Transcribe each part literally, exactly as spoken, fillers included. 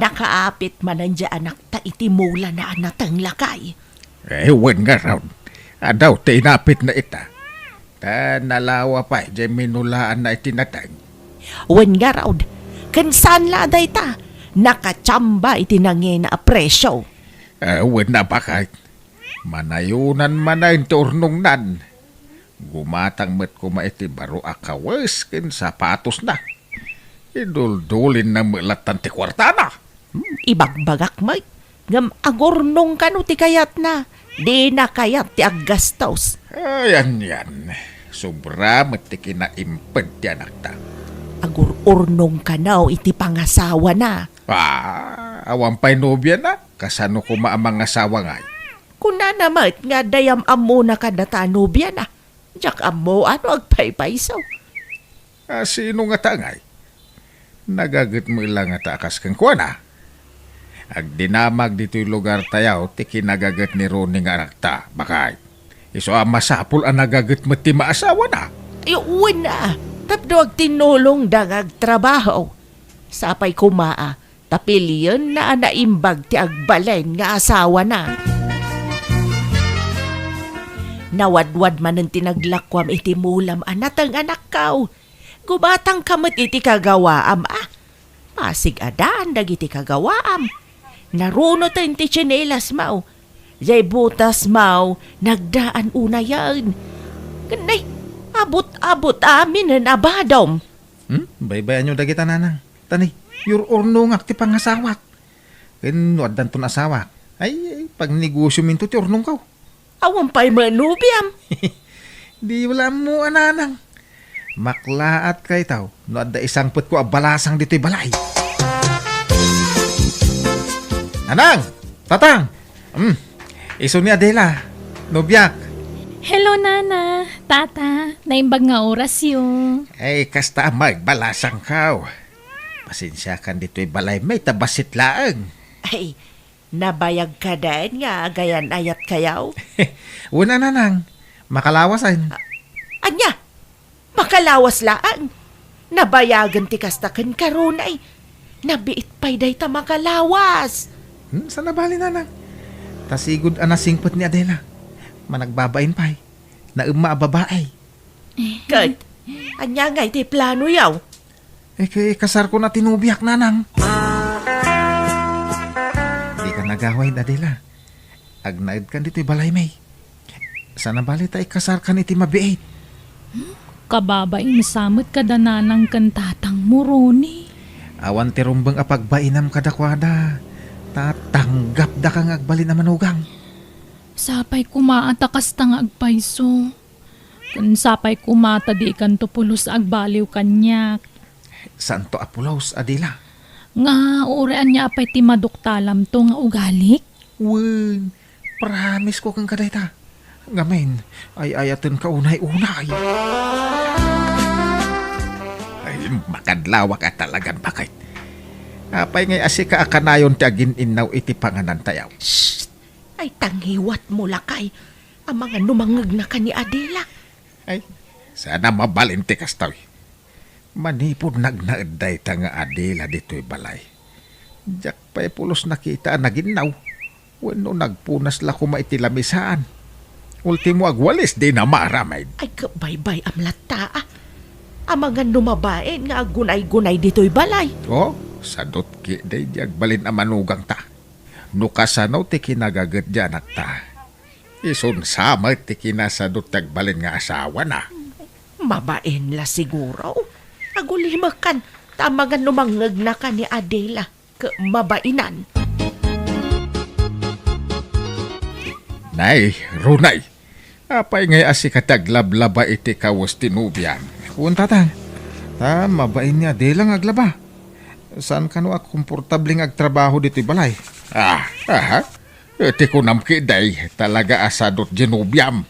Nakaapit manen diay anakta iti mulana a nateng, lakay. Eh, wen ngarud. Adaw ti inapitna ita. Ta nalawa pay diay minulaanna iti nateng. Wen ngarud, ken saan la a dayta, nakachamba iti nangina a presio. Eh, wen a, baket. Manayonan manen ti urnongnan. Gumatang met koma iti baro a kawes ken sapatosna. Iduldulinna met lattan ti kuartana. Hmm, ibagbagak met, ngem agurnong kano ti kayatna. Dina kayat ti aggastos. Ay, anian. Sobra met ti kinaimped ti anakta. Agur-urnong kano iti pangasawana. Ah, awan pay nobiana? Kasano koma a mangasawa ngay? Kunana met nga dayam ammona kadata a nobiana. Diak ammo no agpaypayso. A, sino ngata ngay? Nagagetmo la ngata a kas kenkuana? Agdinamag ditoy lugartayo ti kinagaget ni Ronnie nga anakta, baket. Isu a masapul a nagaget met ti maasawana. Ay, wen a, tapno agtinnulongda nga agtrabaho. Sapay koma a, ta pilienna a naimbag ti agbalin nga asawana. Nawadwad manen ti naglakuam iti mulam a nateng, anakko. Gumatangka met iti kagawaam a. Pasig-adaan dagiti kagawaam. Narunoten ti tsinelasmo. Diay botasmo, nagdaan unayen. Ken nay, abut-abut aminen a badom. Hmm? Baybayanyo dagita, nanang. Ta ni, ur-urnongak ti pangasawak. Ken no addanton asawak, ay, ay, pagnegosiominto ti urnongko. Awan pay met nobiam. Di wala ammo a, nanang. Maklaat kayto no adda isangpetko a balasang ditoy balay. Nanang! Tatang! Hmm. Isu ni Adela. Nobiak. Hello, Nana. Tata, naimbag nga orasyo. Ay, kasta a magbalasangko. Pasensiakan ditoy balaymi ta bassit laeng. Ay, nabayag kadin nga agayan-ayat kayo? Wen a, nanang. Makalawasen. A-, ania? Makalawas laeng. Nabayagen ti kasta kenka, Ronnie. Nabiit pay dayta makalawas. Hmm, saan a bale, nanang. Ta sigud a nasingpet ni Adela. Managbabain pay. Naemma a babai. Ket, ania ngay ti planoyo? Ika-, ikasarko na ti nobiak, nanang. Dika nagawid, Adela. Agnaedkan ditoy balaymi. Saan a bale ta ikasarkan iti mabiit. Kababain sa met kada nanang ken tatangmo, Ronnie. Awan ti rumbeng a pagbainam kadakuada. Ta tanggapdaka nga agbalin a manugang. Sapay koma a ta kasta nga agpayso. Ken sapay koma ta dikanto pulos agbaliw kaniak. Saanto a pulos, Adela? Nga, uray ania pay ti maduktalamto nga ugalik? Wen, promisesko kenka dayta. Ngamin, ay-ayatenka unay-unay. Ay, makadlawak a talagan, baket. Apay ngay a sika a kanayon ti agin-innaw iti panganantayo? Shh! Ay, ta ngiwatmo, lakay. Amangan no mangngegnaka ni Adela. Ay, saan a mabalin ti kastoy. Manipud nagnaed dayta nga Adela ditoy balay, diak pay pulos nakita a naginnaw wenno nagpunas la koma iti lamisaan. Ultimo, agwalis dina maaramid. Ay, ket baybayam latta, a. Amangan no mabain nga aggunay-gunay ditoy balay. O, sadot ketdi diay agbalin a manugangta. No kasano ti kinagaget diay anakta, isun sa met ti kinasadot ti agbalin nga asawana. Mabain la siguro. Agulimekan, ta amangan no mangngegnaka ni Adela ket mabainan. Nay, Ronnie, apay ngay a sika ti aglablaba iti kawes ti nobiam? Wen, tatang. Ta mabain ni Adela nga aglaba. Saan kano a komportable nga agtrabaho ditoy balay. Ah, aha. Iti kunam ketdi, talaga a sadot diay nobiam.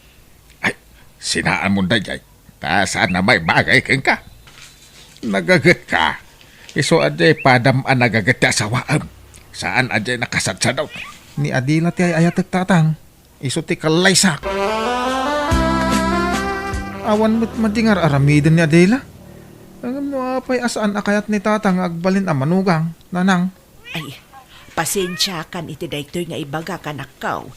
Ay, sinaanmon daydiay. Ta saan a maibagay kenka. Nagagetka. Isu a diay padam a nagaget ti asawaem. Saan a diay nakasadsadot. Ni Adela ti ay-ayatek, tatang. Isu ti kallaysak. Awan met madi nga ar-aramiden ni Adela. Ngem no apay a saan a kayat ni tatang nga agbalin a manugang, nanang? Ay, pasensiakan iti daytoy nga ibaga, anakko.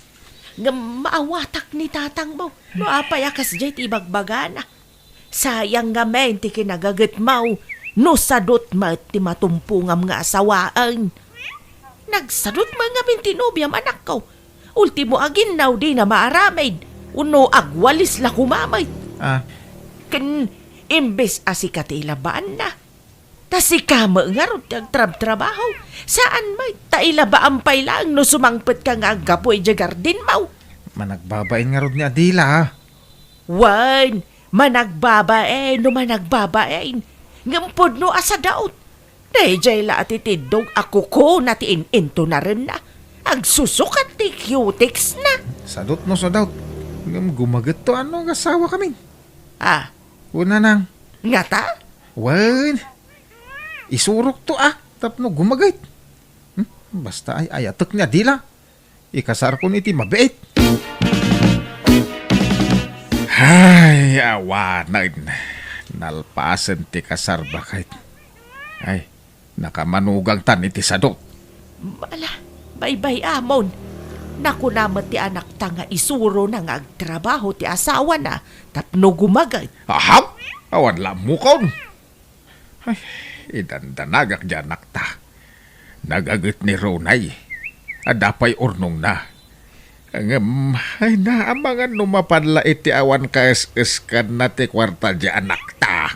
Ngem maawatak ni tatangmo no apay a kasdiay ti ibagbagana. Sayang ngamin ti kinagagetmo no sadut met ti matumpongam nga asawaen. Nagsadut met ngamin ti nobiam, anakko. Ultimo, aginnaw dina maaramid, wenno agwalis la koma met. Ah. Ken imbes a sika ti ilabaanna, ta sika met ngarud ti agtrabtrabaho. Saan met ta ilabaam pay laeng no sumangpetka nga aggapu idiay gardenmo. Managbabain ngarud ni Adela, ah. Wen, managbabain no managbabain. Ngem pudno a sadut. Daydiay la a titiddog a kukuna ti in-intunarenna. Agsusukat ti cutex na. Sadut no sadut. Ngem gumagetto a no agasawakamin. Ah. Una nang. Ngata? Wen. Isurokto a tapno gumaget. Hmm? Basta ay-ayatek ni Adela. Ikasarkon iti mabiit. Ay, awanen. Nalpasen ti kasar, baket. Ay, nakamanugangtan iti sadut. Ala, baybay-amon. Nakuna met ti anakta nga isurona nga agtrabaho ti asawana tapno gumaget. Aham! Awan la ammokon. Ay, idandanagak diay anakta. Nagaget ni Ronay. Adda pay urnongna. Ngem, ay, naamangan no mapan la iti awan kaes-eskanna ti kuarta diay anakta.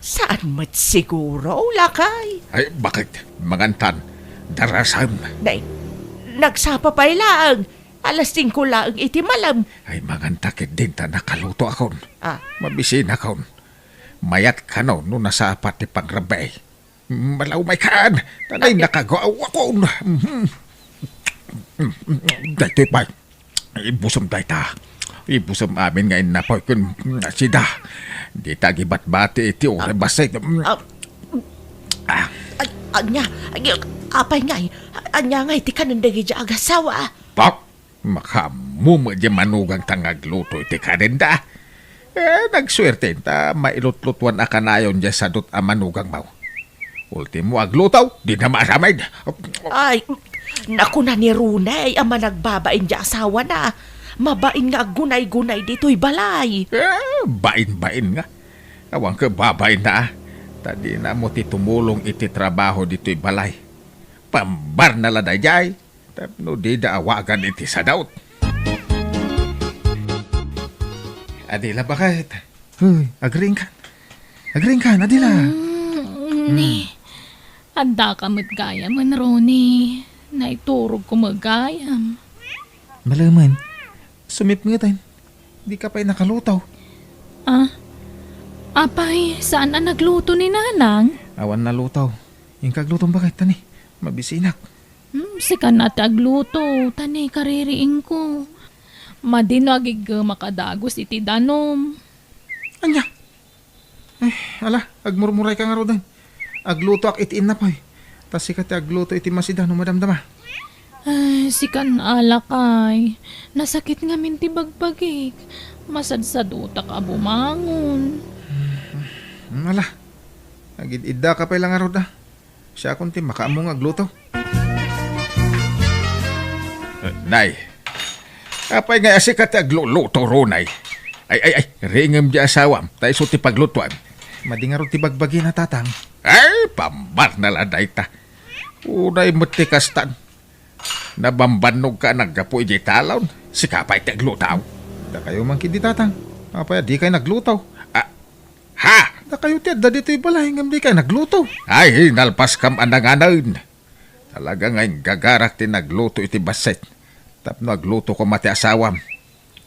Saan met siguro, lakay? Ay, baket? Mangantan. Darasem. Nay, nagsapa pay laeng. Alas singko laeng iti malem. Ay, manganta ketdin ta nakalutoakon. Ah. Mabisinakon. Mayat kano no nasapa ti pangrabbi. Malawmaykan! Tanay, ay, nakagawakon! Mhm. Daytoy pay. Ibusem dayta. Ibusem amin nga innapoy ken sida. Dita agibatbati iti uray bassit. Ah. Ah. Ay, ania, ania, apay ngay? Ania ngay ti kanen dagiti agasawak? Pak! Makaammo met diay manugangta nga agluto iti kanenda. Eh, nagsuerte ta mailutlutuan a kanayon diay sadut a manugangmo. Ultimo agluto, dina maaramid. Ay, nakuna ni Ronay a managbabain diay asawana. Mabain nga aggunaygunay ditoy balay. Eh, bain-bain nga. Awan ket babainna, ah. Ta dina ammo ti tumulong iti trabaho ditoy balay. Pambarna la daydiay. Tapno dida awagan iti sadut. Adela, baket? Hoy, agriingkan. Agriingkan, Adela. Mm, ni. Hmm. Addaka met gayam, Ronnie. Naiturogko met gayam. Malemen. Sumipngeten. Dika pay nakaluto. Ah? Apay, saan a nagluto ni Nanang? Awan naluto. Inka aglutom, baket, tani. Mabisinak. Hmm, sika na ti agluto, ta ni kaririingko. Madi no agiggemak a dagus iti danum. Ania? Eh, ala, agmurmurayka ngaruden. Aglutoak iti innapoy. Ta sika ti agluto iti masida no madamdama. Ay, sikan a lakay. Nasakit ngamin ti bagbagik. Masadsadutak a bumangon. Hmm, ala. Agid-iddaka pay la ngarud, ah. Siakon ti makaammo nga agluto. Nay, apay ngay a sika ti agluluto, Ronay? Ay, ay, ay, riingem diay asawam, ta isu ti paglutoan. Madi ngarud ti bagbagina, Tatang. Ay, pambarna la dayta. Unay met ti kastan. Nabambannogka a naggapu idiay talon, sika pay ti agluto. Dakayo man ketdi, Tatang. Apay a dikay nagluto? Ah, Ha? Dakayo ti adda ditoy balay ngem dikay nagluto. Ay, nalpaskam a nanganen. Talaga nga inggagarak ti nagluto iti bassit. Tapno agluto koma ti asawam.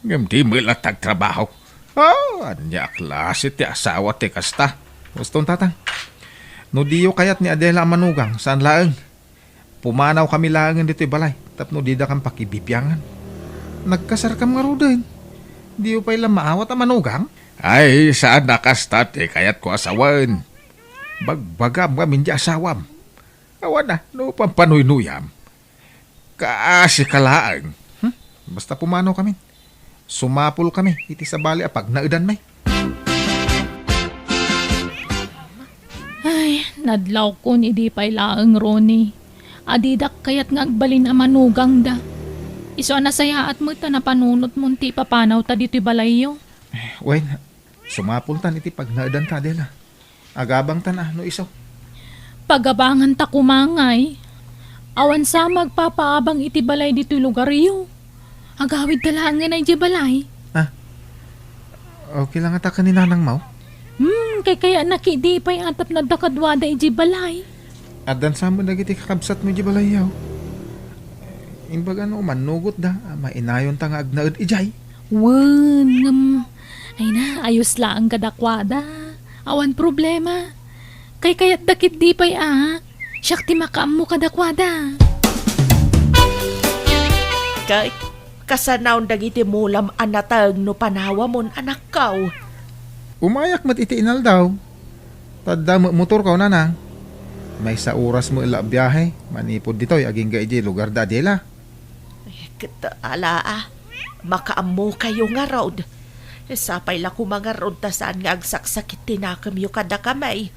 Ngem di met latta agtrabaho. Ah, ania a klase ti asawa ti kasta? Uston, Tatang. No diyo kayat ni Adela a manugang, saan laeng. Pumanawkami laengen ditoy balay tapno didakam pakibibiangan. Nagkasarkam ngaruden. Diyo pay la maawat a manugang? Ay, saan a kasta ti kayatko a sawen. Bagbagam ngamin ti asawam. Awan a, no pampanuynuyam. Kaasika laeng. Hmm? Basta pumanawkami. Sumapulkami iti sabali a pagnaedanmi. Ay, nadlawkon idi pay laeng, Ronnie. a didak kayat nga agbalin a manugangda. Isu a nasayaat met ta napanunotmon ti ipapanawta ditoy balayyo. Wen, sumapultan iti pagnaedanta, Adela. Agabangtan a no isu. Pagabanganta koma ngay. Awan sa magpapaabang iti balay ditoy lugaryo. Agawidta laengen idiay balay. Ah, okay lang ata ken ni nanangmo? Hmm, kaykayatna ketdi pay a tapno adda kaduada idiay balay. Addan sa met dagiti kakabsatmo idiay balayyo. Imbag a no mannugotda, a mainayonta nga agnaed idiay. Wen, ngem, ay na, ayos laeng kadakuada. Awan problema. Kaykayatda ketdi pay a. Siak ti makaammo kadakuada. Ket kasanaon dagiti mulam a nateng no panawamon, anakko. Umayak met iti inaldaw. Ta adda met motorko, nanang. Maysa oras met la a biahe manipud ditoy agingga idiay lugar da Adela. Ket ala a, makaammokayo ngarud. Sapay la koma ngarud ta saan nga agsaksakit ti nakemyo kadakami.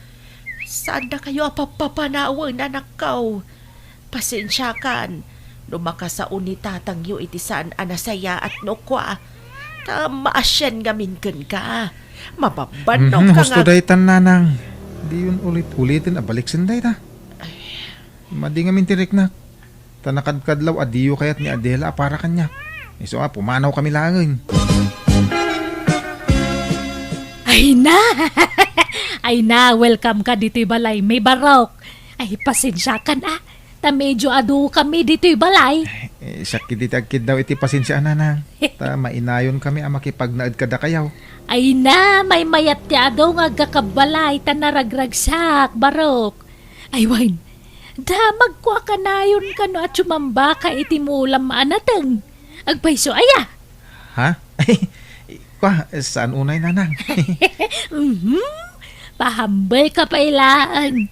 Saandakayo a pappapanawen, anakko. Pasensiakan no makasao ni tatangyo iti saan a nasayaat no kua. Ta maasian ngamin kenka. Mababannogka. Mhm, husto nga daytan, nanang. Diyon ulit-uliten a baliksen dayta. Madi ngamin ti riknak. Ta nakadkadlaw a diyo kayat ni Adela a para kaniak. Isu a, pumanawkami laengen. Ay na! Ay na, welcome ka ditoy balay, may barok. Ay, pasensiakan a. Ta medyo adukami ditoy balay. Eh, sakit iti agkiddaw iti pasensia, nanang. Ta mainayonkami a makipagnaed kadakayo. Ay na, maymayat ti adu nga agkakabbalay ta naragragsak, barok. Ay wen, damagko a kanayon kano a sumambaka iti mulam a nateng. Agpayso aya? Ha? Kua, saan unay, nanang? Mhm. Pahambelka pay laeng.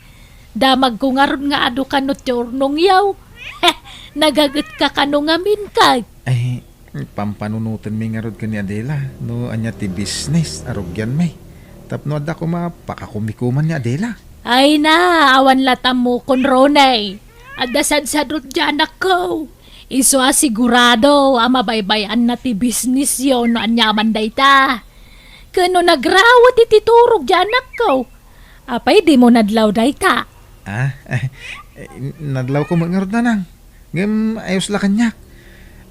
Damagko ngarud nga adu kano ti urnongyo. Nagagetka kano ngamin ket. Ay, pampanunotenmi ngarud ken ni Adela no ania ti business a rugianmi. Tapno adda koma pakakumikuman ni Adela. Ay na, awan la tammokon, Ronnie. Adda sadsadot diay anakko. Isu a sigurado a mabaybay-anna ti businessyo no aniaman dayta. Ken no nagrawet iti turog diay anakko, apay dimo nadlaw dayta? Ah, nadlawko met ngarud, nanang. Ngem ayos la kaniak.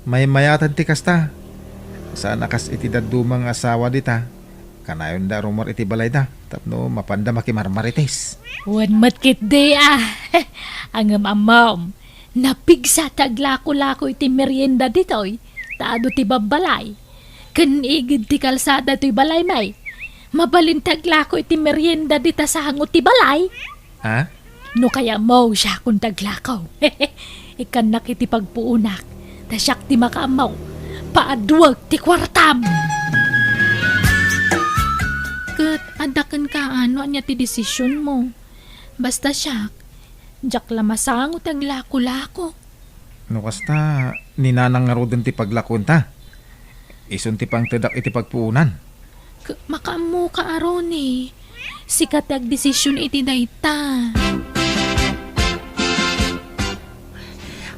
Maymayatan ti kasta. Saan a kas iti dadduma nga asawa dita. Kanayonda a rummuar iti balayda tapno mapanda makimarmarites. Wen met ketdi a. Ngem ammom, napigsa ti aglako-lako iti merienda ditoy, ta adu ti babbalay. Ken igid ti kalsada toy balaymi. Mabalin ti aglako iti merienda dita sango ti balay. Ha? No kayatmo, siakon ti aglako. Ikkannak iti pagpuonak, ta siak ti makaammo. Paaduek ti kuartam! Ket adda kenka no ania ti desisionmo. Basta siak, diak la masango ti aglako-lako. No kasta, ni nanang ngaruden ti paglakuenta. Isun ti pangtedak iti pagpuonan. K-, makaammoka a, Ronnie. Sika ti agdesision iti dayta.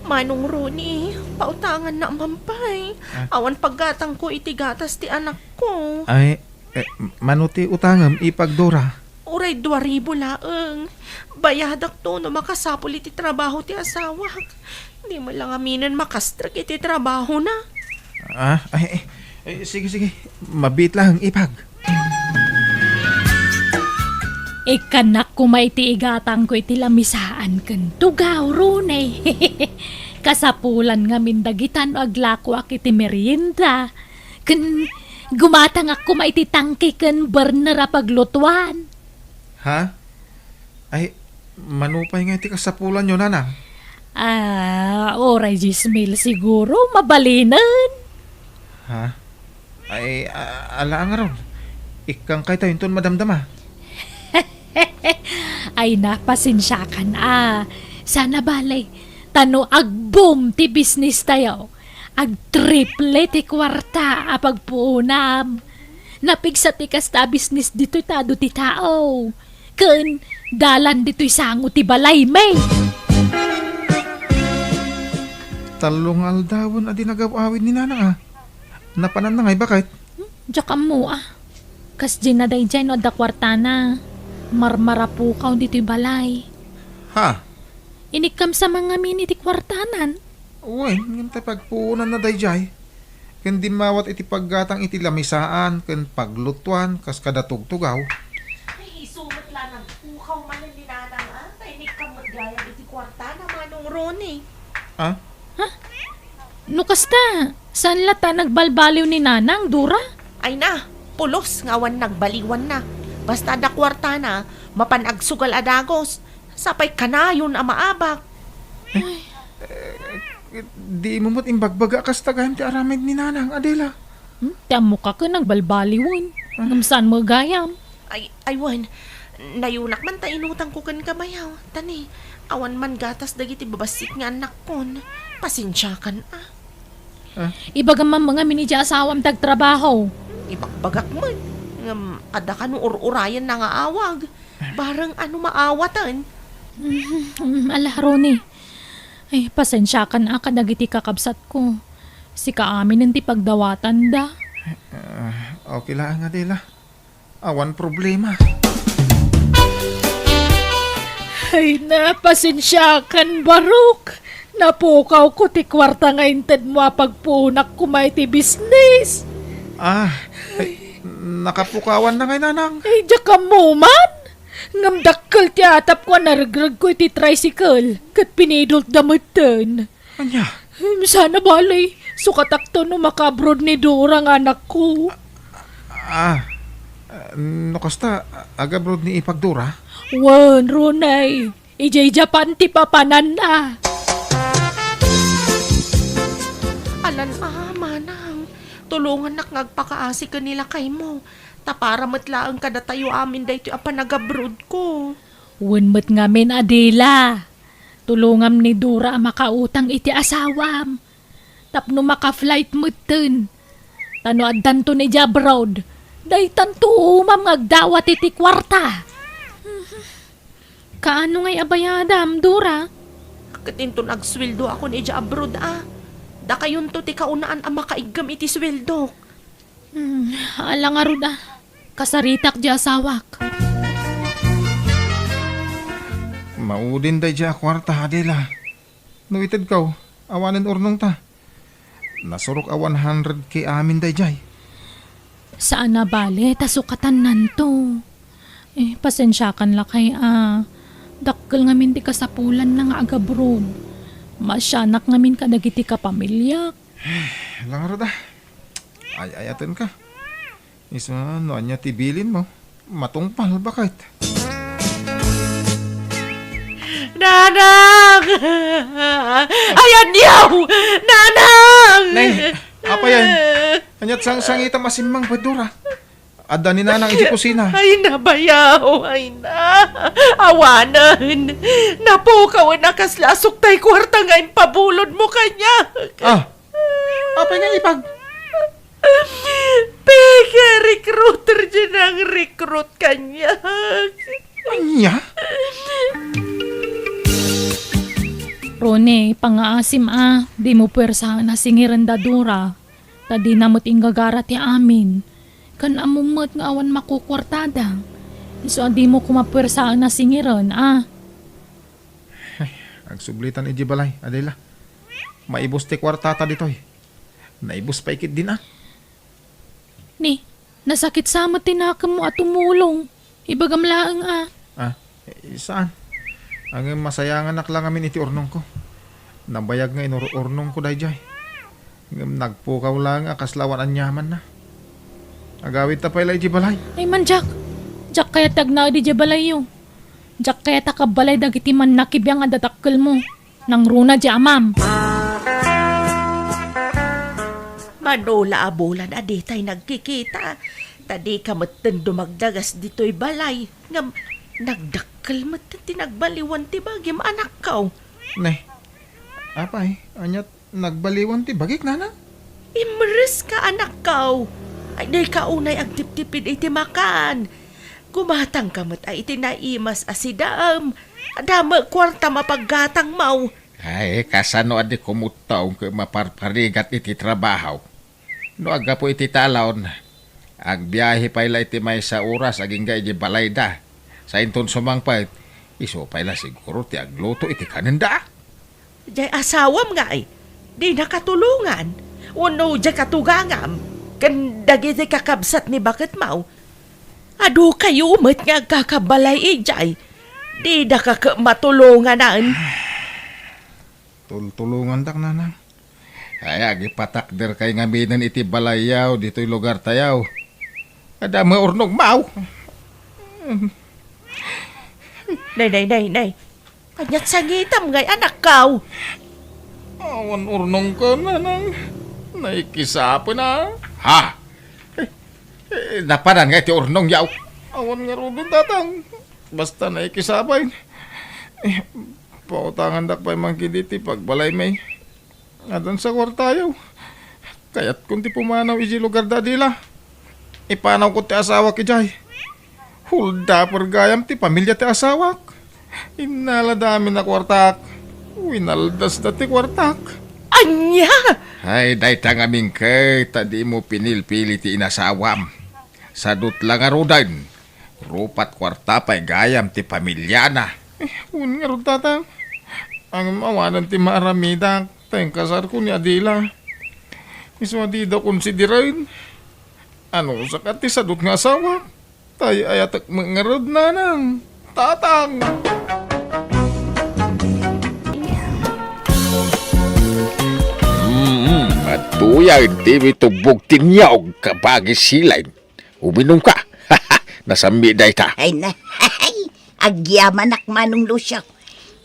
Manong Ronnie, pautangannak man pay. Ah. Awan paggatangko iti gatas ti anakko. Ay, Eh, mano ti utangem, Ipag Dora? Uray dua ribu laeng. Bayadakto no makasapul iti trabaho ti asawak. Di man la ngaminen makastrek iti trabahona. Ah, ay, ay, ay, sige, sige. Mabiit laeng, Ipag. Ikkannak koma iti igatangko iti lamisaan ken tugaw, Rune. Kasapulan ngamin dagita no aglakoak iti merienda. Ken gumatangak koma iti tangke ken burner a paglutuan. Ha? Ay, mano pay nga iti kasapulanyo, nanang? Ah, uray dies mil siguro, mabalinen. Ha? Ay, a-, ala ngarud. Ikkan kayta inton madamdama. Ay, na, pasensiakan a. Sana bale, ta no ag-boom ti business tayo, agtriple ti kuarta a pagpuonam. Napigsa ti kasta a business ditoy ta adu ti tao. Ken dalan ditoy sango ti balaymi. Tallo nga aldawen a di nagaw-awid ni Nanang, a. Napananna ngay, baket? Hmm? Diak ammo, a. Kasdiay na daydiay no adda kuartana. Marmarapukaw ditoy balay. Ha? Inikkam sa mangamin iti kuartanan. Wen, ngem ta pagpuonanna daydiay. Ken dimmawat iti paggatang iti lamisaan ken paglutuan kas kada tugtugaw. Ay, isu met la nagpukaw manen ni Nanang, a. Ta inikkam met gayam iti kuartana, Manong Ronnie. A? Ha? No kasta, saan la ta nagbalbaliw ni Nanang, Dora? Ay na, pulos nga awan nagbaliwanna. Basta adda kuartana, mapan agsugal a dagos. Sapay kanayon a maabak. Eh, diimo met imbagbaga a kasta gayam ti aramid ni Nanang, Adela. Hmm? Ti ammoka ken nagbalbaliwen. Ah. Ngem saan met gayam? Ay, ay, wen. Nayunak man ta inutangko kenka bayaw. Ta ni, awan man gatas dagiti babassit nga annakkon. Pasensiakan, a. Ah. Ibagam man mangamin idiay asawam ti agtrabaho. Ibagbagak met. Ngem, adda kano ur-urayenna nga awag. Bareng ano maawaten. Mm, ala, Ronnie. Ay, pasensiakan a kadagiti kakabsatko. Sika aminen ti pagdawatanda. Ah, okay laeng, Adela. Awan problema. Ay, na, pasensiakan, Barok. Napukawko ti kuarta nga intedmo a pagpuonak koma iti bisnis. Ah, ay, nakapukawanna ngay, Nanang. Ay, diak ammo man. Ngem dakkel ti atapko a naregregko iti tricycle, ket pinidutda metten. Ania? Em, sana bale, sukatakto no maka-abroad ni Dora nga anakko. Ah, no kasta, ag-abroad ni ipag Dora? Wen, Ronnie. Idiay Japan ti papananna. Alan a, manang, tulongannak nga agpakaasi ken ni lakaymo, ta para met laeng kadatayo amin daytoy a panag-abroadko. Wen met ngamin, Adela. Tulongam ni Dora a makautang iti asawam. Tapno maka-flight metten. Ta no addanton idiay abroad, daytanto umam nga agdawat iti kuarta. Kaano ngay a bayadam, Dora? Ket inton agsueldoakon idiay abroad, a. Dakayonto ti kaunaan a makaiggem iti sueldok. Hmm, ala ngarud, a. Kasaritak diay asawak. Maudin daydiay a kuarta, Adela. No itedko, awanen urnongta. Nasurok a one hundred K amin daydiay. Saan a bale, ta sukatannanto. Eh, pasensiakan lakay a. Dakkel ngamin ti kasapulanna nga agabroad. Maasianak ngamin kadagiti kapamiliak. Ala ngarud a. Ay-ayatenka. Isu no ania ti bilinmo, matungpal, baket. Nanang! Ay, aniaw! Nanang! Nay, apay yan? Ania't sangsangitam a simmangpet, Dora? Adda ni Nanang iti kusina. Ay, nabayaw! Ay na! Awanen! Napukawen a kasla asuk tay kuarta nga impabulodmo kaniak. Ah! Apay nga ipag- Peke, recruiter diay nang-recruit kaniak. Ania? Ronnie, pangngaasim a, dimo puersaen a singiren da Dora, ta dina met inggagara ti amin. Ken ammom met nga awan makukuartada. Isu a dimo koma puersaen a singiren, a. Ay, agsublitan idiay balay, Adela. Maibus ti kuartata ditoy. Naibus pay ketdin a. Ni, nasakit sa met ti nakemmo a tumulong. Ibagam laeng a. Ah, eh, saan? Ngem masayanganak la ngamin iti urnongko. Nabayag nga inur-urnongko daydiay. Ngem nagpukaw laeng a kasla awan aniamanna. Agawidta pay la idiay balay. Ay man, Jack. Jack, kayat ti agnaed idiay balayyo. Diak kayat a kabbalay dagiti mannakibiang a dadakkelmo. Nangruna diay amam. Mano la a bulan a ditay nagkikita, ta dika metten dumagdagas ditoy balay, ngem nagdakkel metten ti nagbaliwan ti bagim, anakko. Ne, apay, ania't nagbaliwan ti bagik, Nanang? Imreska, anakko. Ay, dika unay agtiptipid iti makan. Gumatangka met a iti naimas a sidaem. Adda met kuartam a paggatangmo. Ay, kasano a di kumuttaw ket maparparigat iti trabaho? No aggapu iti talon, agbiahe pay la iti maysa oras agingga iti balayda. Sainton sumangpet, isu pay la siguro ti agluto iti kanenda. Jay asawam ngay, di nakatulongan. Wenno jay katugangam, ken dagiti kakabsat ni baketmaw. Adu kayo met nga agkakabalay idiay. Di daka ket matulonganan. Tultulongandak, nanang. Ay, agipatakder kay ngaminen iti balayyaw ditoy lugar tayaw. Adda met urnongmaw. Nay, nay, nay, nay. Aniat sangitam ngay anakkaw? Awan urnongko, nanang. Naikisapen a. Ha? Eh, eh, napanan nga iti urnong yaw. Awan ngaruden, tatang. Basta naikisapen. Eh, pautangandak pay man ketdi ti pagbalaymi. Addan sa kuartayo. Kayatkon ti pumanaw iti lugar da Adela. Ipanawko ti asawak idiay. Holdaper gayam ti pamilia ti asawak. Innalada amin a kuartak. Winaldasda ti kuartak. Ania? Ay, dayta ngamin ket ta dimo pinilpili ti inasawam. Sadut la ngaruden. Rupat kuarta pay gayam ti pamiliana. Eh, wen ngarud, tatang. Ngem awanen ti maaramidak, ta inkasarko ni Adela. Isu a dida konsideren. Anusaka ti sadut nga asawa? Tay-ayatek met ngarud, nanang, tatang. Mm, adtoy a idi mitubbog ti niyog, kabagi Silen. Uminumka. Nasammi dayta. Ay na, agyamanak, Manong Lucio.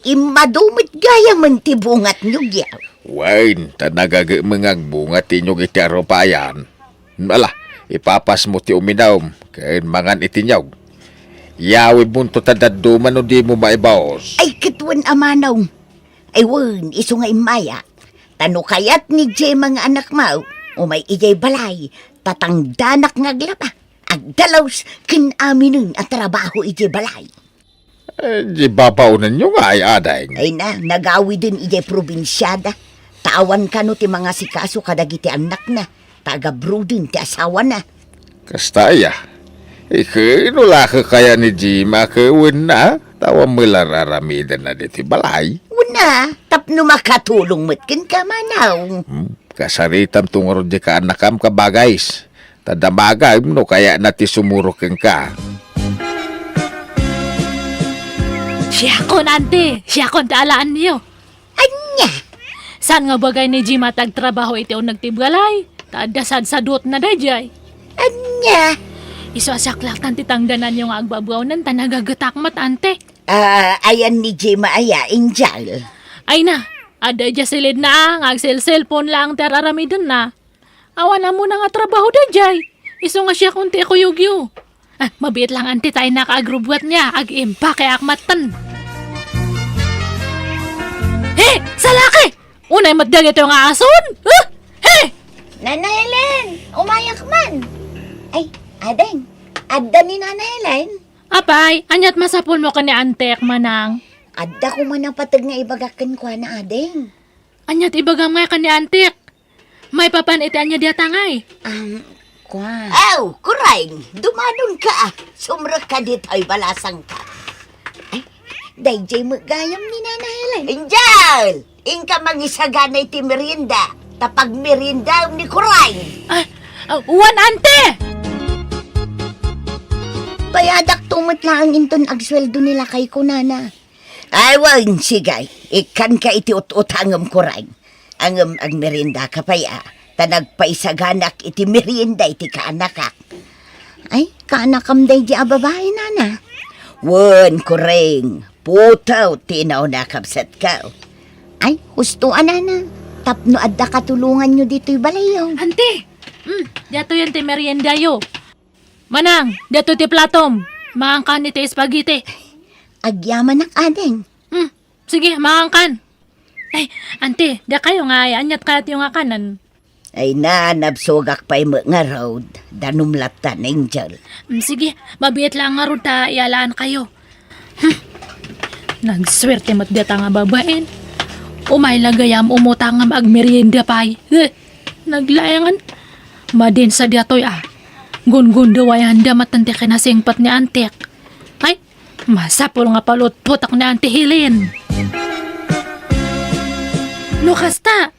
Immadu met gayamen ti bunga ti niyog yaw. Wen, ta nagagemeng agbunga ti niyog iti arupayan. Ala, ipapasmo ti uminum, ken mangan iti niyog. Yawidmonto ta dadduma no dimo maibaos. Ay, ket wen a manong. Ay wen, isu nga immaya. Ta no kayat ni Gemma nga anakmo, umay idiay balay, ta tangdanak nga aglaba, agdalus, ken aminen a trabaho idiay balay. Eh, di babaonenyo ngay, ading? Ay na, nagawiden idiay probinsiada. Ta awan kano ti mangasikaso kadagiti annakna, ta agabruden ti asawana. Kasta aya? Ikenulaka kaya ni Gemma ket wenna, ta awan met la ar-aramidenna ditoy balay. Wenna, tapno makatulong met kenka, Manong. Hmm, kasaritamto ngarud diay kaannakam, kabagis. Ta damagem no kayatna ti sumurot kenka. Siakon, anti. Siakon ti alaenyo. Ania? Saan nga bagay ni Gemma ti agtrabaho iti uneg ti balay? Ta adda sadsadutna daydiay. Ania? Isu a siak laeng ti tangdananyo nga agbabaonen ta nagagetak met, anti. Ah, ayan ni Gemma aya, Angel? Ay na, adda idiay silidna, ah, nga agselselpon laeng ti ar-aramidenna. Awan ammona nga trabaho daydiay. Isu nga siakon ti ikuyogyo. Ah, mabiit laeng, anti, ta innak agrubbuatna, ag-impakeak metten. He! Salaki! Unay met dagitoy nga ason! Ah! He! Nana Helen, umayak man. Ay, ading, adda ni Nana Helen? Apay, aniat masapulmo ken ni antik, manang? Adda koma napateg nga ibagak kenkuana, ading. Aniat ibagam nga ken ni antik? Maipapan iti ania dayta ngay? Um, kuan. Aw, Kuring, dumadonka. Sumrekka ditoy balasangka. Ay, daydiay met gayam ni Nana Helen. Angel, inka mangisagana iti merienda. Ta pagmeriendaem ni Kuring. Ah, ah, wen, anti! Bayadakto met laeng inton agsueldo ni lakayko, nana. Ay, wen, sige. Ikkanka iti ut-utangem, Kuring. Ngem agmeriendaka pay a, ta nagpaisaganak iti merienda iti kaanakak. Ay, kaanakam daydi a babai, nana? Wen, Kuring, putew ti inauna a kabsatko. Ay, husto a, nana, tapno adda katulonganyo ditoy balayyo. Anti! Mm, daytoyen ti meriendayo. Manang, daytoy ti platom. Mangankan iti spaghetti. Agyamanak, ading. Hmm, sige, mangankan. Ay, anti, dakayo nga, ay, aniat kayatyo nga kanen? Ay na, nabsogak pay met ngarud. Danum latta, Angel. Hmm, sige, mabiit laeng ngarud ta iyalaan kayo. Hmm. Nagsuerte met dayta nga babaen. Umay la gayam umutang ngem agmerienda pay. Eh, naglaengan. Madin sa diatoy a. Gungundawayanda met ti kinasingpet ni antek. Ay, masapul nga palutpotak ni Auntie Helen. No kasta,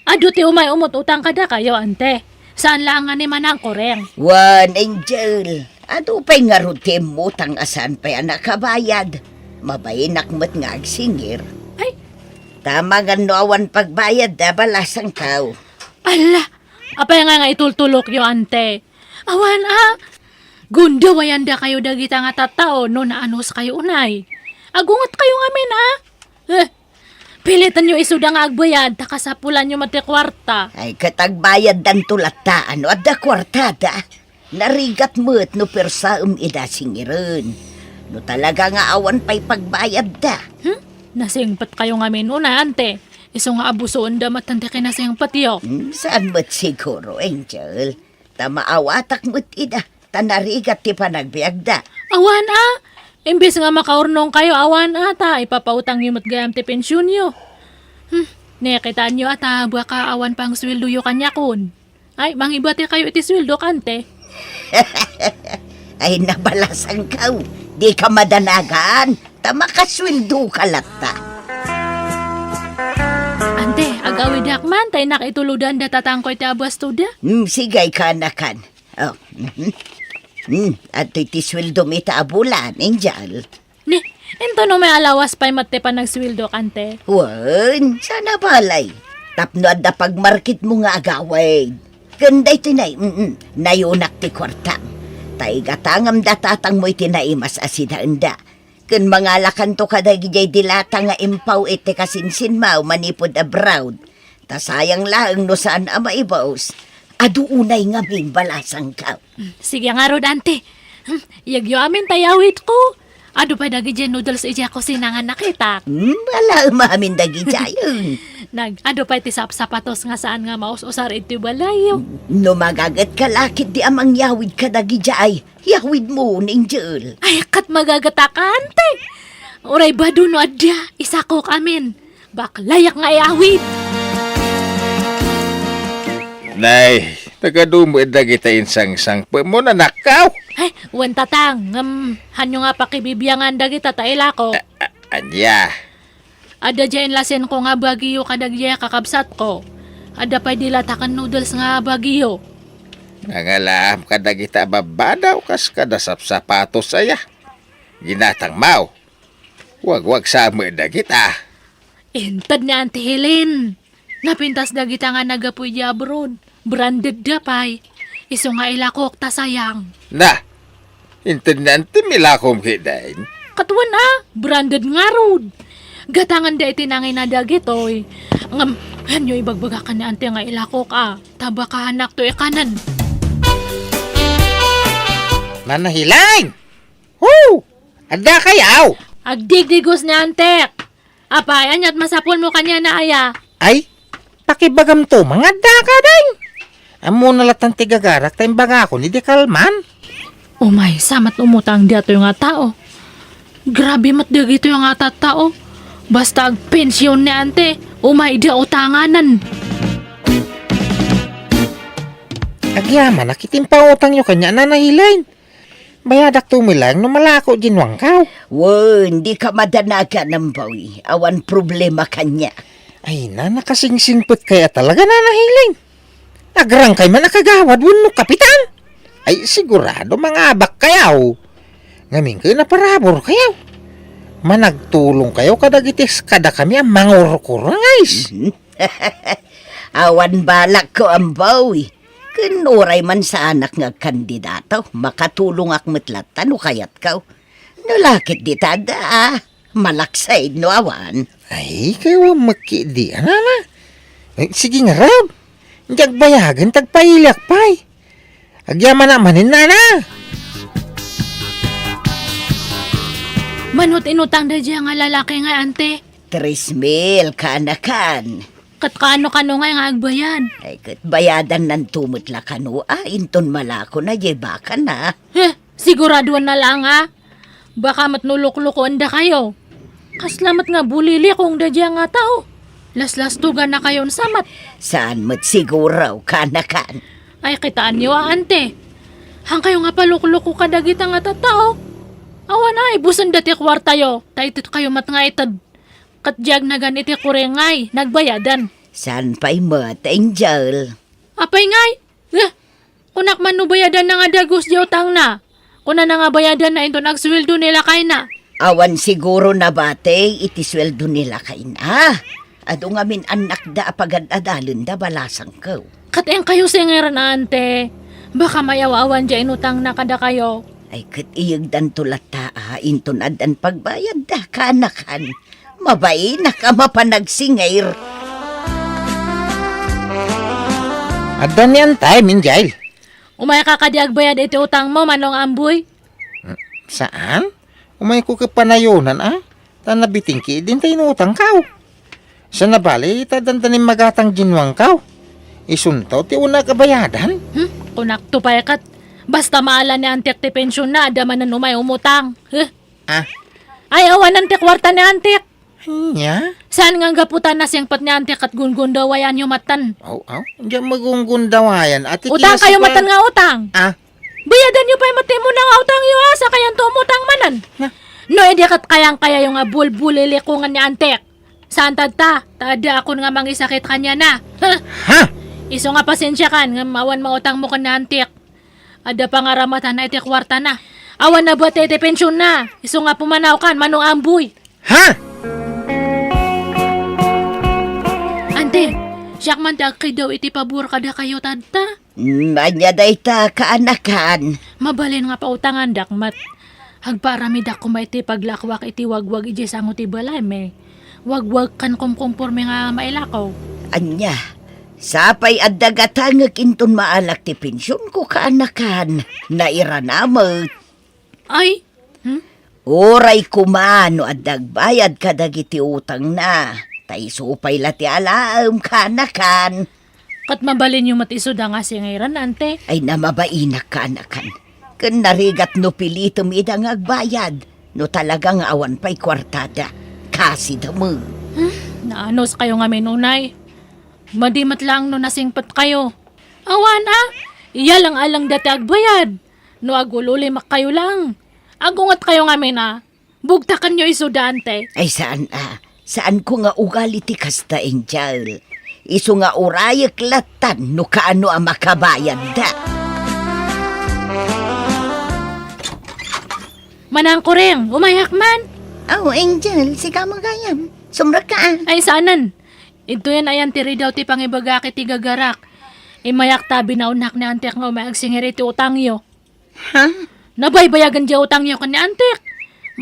adu ti umay umut-utang kadakayo, ante. Saan laeng nga ni Manang Koreng. Wen, Angel, adu pay ngarud ti immutang a saan pay a nakabayad. Mabainak met nga agsingir. Ay. Tamangan no awan pagbayad da, balasangkaw. Ala, apay nga nga itultulokyo, ante? Awan a. Gundawayandakayo dagita nga tattao no naanuskayo unay. Agungetkayo ngamin a. Eh, pilitanyo isuda nga agbayad, ta kasapulanyo met ti kuarta. Ay, ket agbayaddanto latta, no adda kuartada. Narigat met no persaem ida singiren. No talaga nga awan pay pagbayadda. Hmm? Nasingpetkayo ngamin unay, ante. Isu nga abusoenda met ti kinasingpetyo. Hmm, saan met siguro, Angel. Ta maawatak met ida, ta narigat ti panagbiagda. Awan a, imbes nga makaurnongkayo, awan a, ta ipapautangyo met gayam ti pensionyo. Hmm, nakitaanyo a ta baka awan pangsueldoyo kaniakon. Ay, mangibatikayo iti sueldok, ante. Ay, nabalasangkaw, dika madanagan, ta makasueldoka latta. Ante, agawidak man, ta innak itulodan da tatangko iti abastoda. Hmm, sige, kanakan. Oh, mhm. Hmm, adtoy ti sueldom ita a bulan, Angel. Ni, intono may alawas pay met ti panagsueldok, ante? Wen, saan a balay. Tapno adda pagmarketmo nga agawid. Ken daytoy nay, mm, nayunak ti kuartam. Ta igatangam da tatangmo iti naimas a sidaenda. Ken mangalakanto kadagidiay dilata nga impaw iti kasinsinmaw manipud abroad. Ta sayang laeng no saan a maibus. Adu unay ngamin balasangkaw. Hmm, sige ngarud, ante. Hmm, iyagyo amin ta iyawidko. Adu pay dagidiay noodles idiay kusina nga nakitak. Hmm, alaem amin dagidiay. Nag, adu pay ti sapsapatos nga saan nga maus-usar iti balayyo. No magagetka la ketdi a mangyawid kadagidiay, yawidmo, Angel. Ay, ket magagetakan, ante. Uray bado no adda, isakok amin. Baklayak nga iyawid. Nay, nagadu met dagita insangsangpetmo, nanakkaw. Ay, wen, tatang, ngem, hanyo nga pakibibiangan dagita ta ilako. A-, a-, ania? Adda diay inlasenko nga Baguio kadagidiay kakabsatko. Adda pay dilata ken noodles nga Baguio. Nangalaam kadagita a babbadaw kas kada sapsapatos aya. Ginatangmaw. Wagwagsa met dagita. Inted ni Auntie Helen. Napintas dagita nga naggapu idiay abroad. Branded da pay. Isu nga ilakok ta sayang. Na, inted ni Auntie milakom ketdin. Ket wen a, branded ngarud. Gatangan da iti nangina dagitoy. Ngem, hanyo ibagbaga ken ni Auntie nga ilakok a. Ta baka hanakto ikanen. Nana Helen! Hu! Adda kayaw? Agdigdigos ni Antek. Apay, aniat masapulmo kaniana aya? Ay, pakibagamto, mangadda ka, deng. Ammona latan ti gagarak ta imbagakon idi kalman. Umay, sa met umutang diatoy nga tao. Grabe met dagitoy nga tattao. Basta agpension ni ante, umay da utanganan. Agyamanak iti impautangyo kaniana, Nana Helen. Bayadakto met laeng no malako diay nuangkaw. Wen, dika madanagan, Amboy. Awan problema kaniak. Ay, na, nakasingsingpet kaya talaga, Nana Helen. Agrangkay man a kagawad wenno kapitan. Ay, sigurado mangabak kayaw. Ngamin ket naparabur kayaw. Managtulong kayaw kadagiti kadakami a mangurkurangis. Mhm. Awan balakko, Amboy. Ken uray man saanak nga agkandidato, makatulongak met latta no kayatko. No la ketdi ta adda, malaksid no awan. Ay, kaywan met ketdi, a, Nana. Ay, sige ngarud. Diak bayagen ta agpailiak pay. Agyamanak manen, Nana. Mano ti inutangda diay nga lalaki nga, ante? Tres mil, kanakan. Ket kano-kano ngay nga agbayad? Ay, ket bayadannanto met la kano, a, inton malakona diay bakana. Heh, siguradoanna laeng, a. Baka met no luklukoendakayo. Kasla met nga bulilikongda diay nga tao. Laslastogannakayon sa met. Saan met siguro, kaanakan? Ay, kitaenyo a, ante. Haankayo nga palukloko kadagita nga tattao. Awan a, ibusenda ti kuartayo. Ta itedkayo met nga ited. Ket diak nagan iti kuring ngay, nagbayadan. Saan pay met, Angel? Apay ngay? Eh, kunak man no bayadanna nga dagus diay utangna. Kunana nga bayadanna inton agsueldo ni lakayna. Awan siguro nabati iti sueldo ni lakayna. Adu ngamin annakda a pagad-adalenda balasangko. Ket inkayo singir, ante. Baka mayaw-awan diay inutangna kadakayo. Ay, ket iyegdanto latta a inton addan pagbayadda, kaanakan. Mabainak a mapan agsingir. Adda ni antay, Minjail. Umayka kadi agbayad iti utangmo, Manong Amboy? Hmm, saan? Umayko ket panayonan a, ta nabitingki idin ta inutangkaw. Sana bali, ta dandani magatang dinuangkaw. Isunto ti unak a bayadan. Hmm? Kunakto pay ket, basta maala ni antiek ti pensionna, adda manen umay umutang. Huh? Ah. Ay, awanan ti kuarta ni antiek. Ania? Saan nga gapu ta nasingpet ni antiek ket gungundawayanyo metten? Aw, aw. Diak magungundawayan. Ati utang kayo kinasukar- metten nga utang. Ah. Bayadanyo pay met ti umuna nga utangyo, a, sakayanto umutang manen. Na. No, idi ket kayangkayayo nga bulbulilikongen ni antiek. Saan tatta, ta adda akon nga mangisakit kaniana. Ha? Ha? Isu nga pasensiakan, ngem awan mautangmo ken ni antiek. Adda pangaramatan iti kuartana. Awan nabati iti pensionna. Isu nga pumanawkan, Manong Amboy. Ha? Ante, siak man ti agkiddaw iti pabor kadakayo tatta. Mm, ania dayta, kaanakan? Mabalin nga pautangandak met. Agpaaramidak koma iti paglakwak iti wagwag idiay sango ti balaymi. Wagwag ken kumkumpormi nga mailako. Ania? Sapay adda gatangek inton maalak ti pensionko, kaanakan. Nairana met. Ay? Hmm? Uray koma no adda agbayad kadagiti utangna, ta isu pay la ti alaem, kaanakan. Ket mabalinyo met isuda nga singiran, ante? Ay, namabainak, kaanakan. Ken narigat no pilitem ida nga agbayad, no talaga nga awan pay kuartada. Kasida met. Hmm? Naanuskayo ngamin unay. Madi met laeng no nasingpetkayo. Awan a, iyalang-alangda ti agbayad. No agul-ulimakkayo laeng, agungetkayo ngamin a, bugtakenyo isuda, ante. Ay, saan a. Saanko nga ugali ti kasta, Angel. Isu nga urayek lattan no kaano a makabayadda. Manang Kuring, umayak man. Oh, Angel, sika gayam. Sumrekka a. Ay, saanen. Idtoyen ayan ti ridaw ti pangibagak iti gagarak. Immayak ta binaonnak ni antiek nga umay agsingir iti utangyo. Ha? Nabaybayagen diay utangyo ken ni antiek.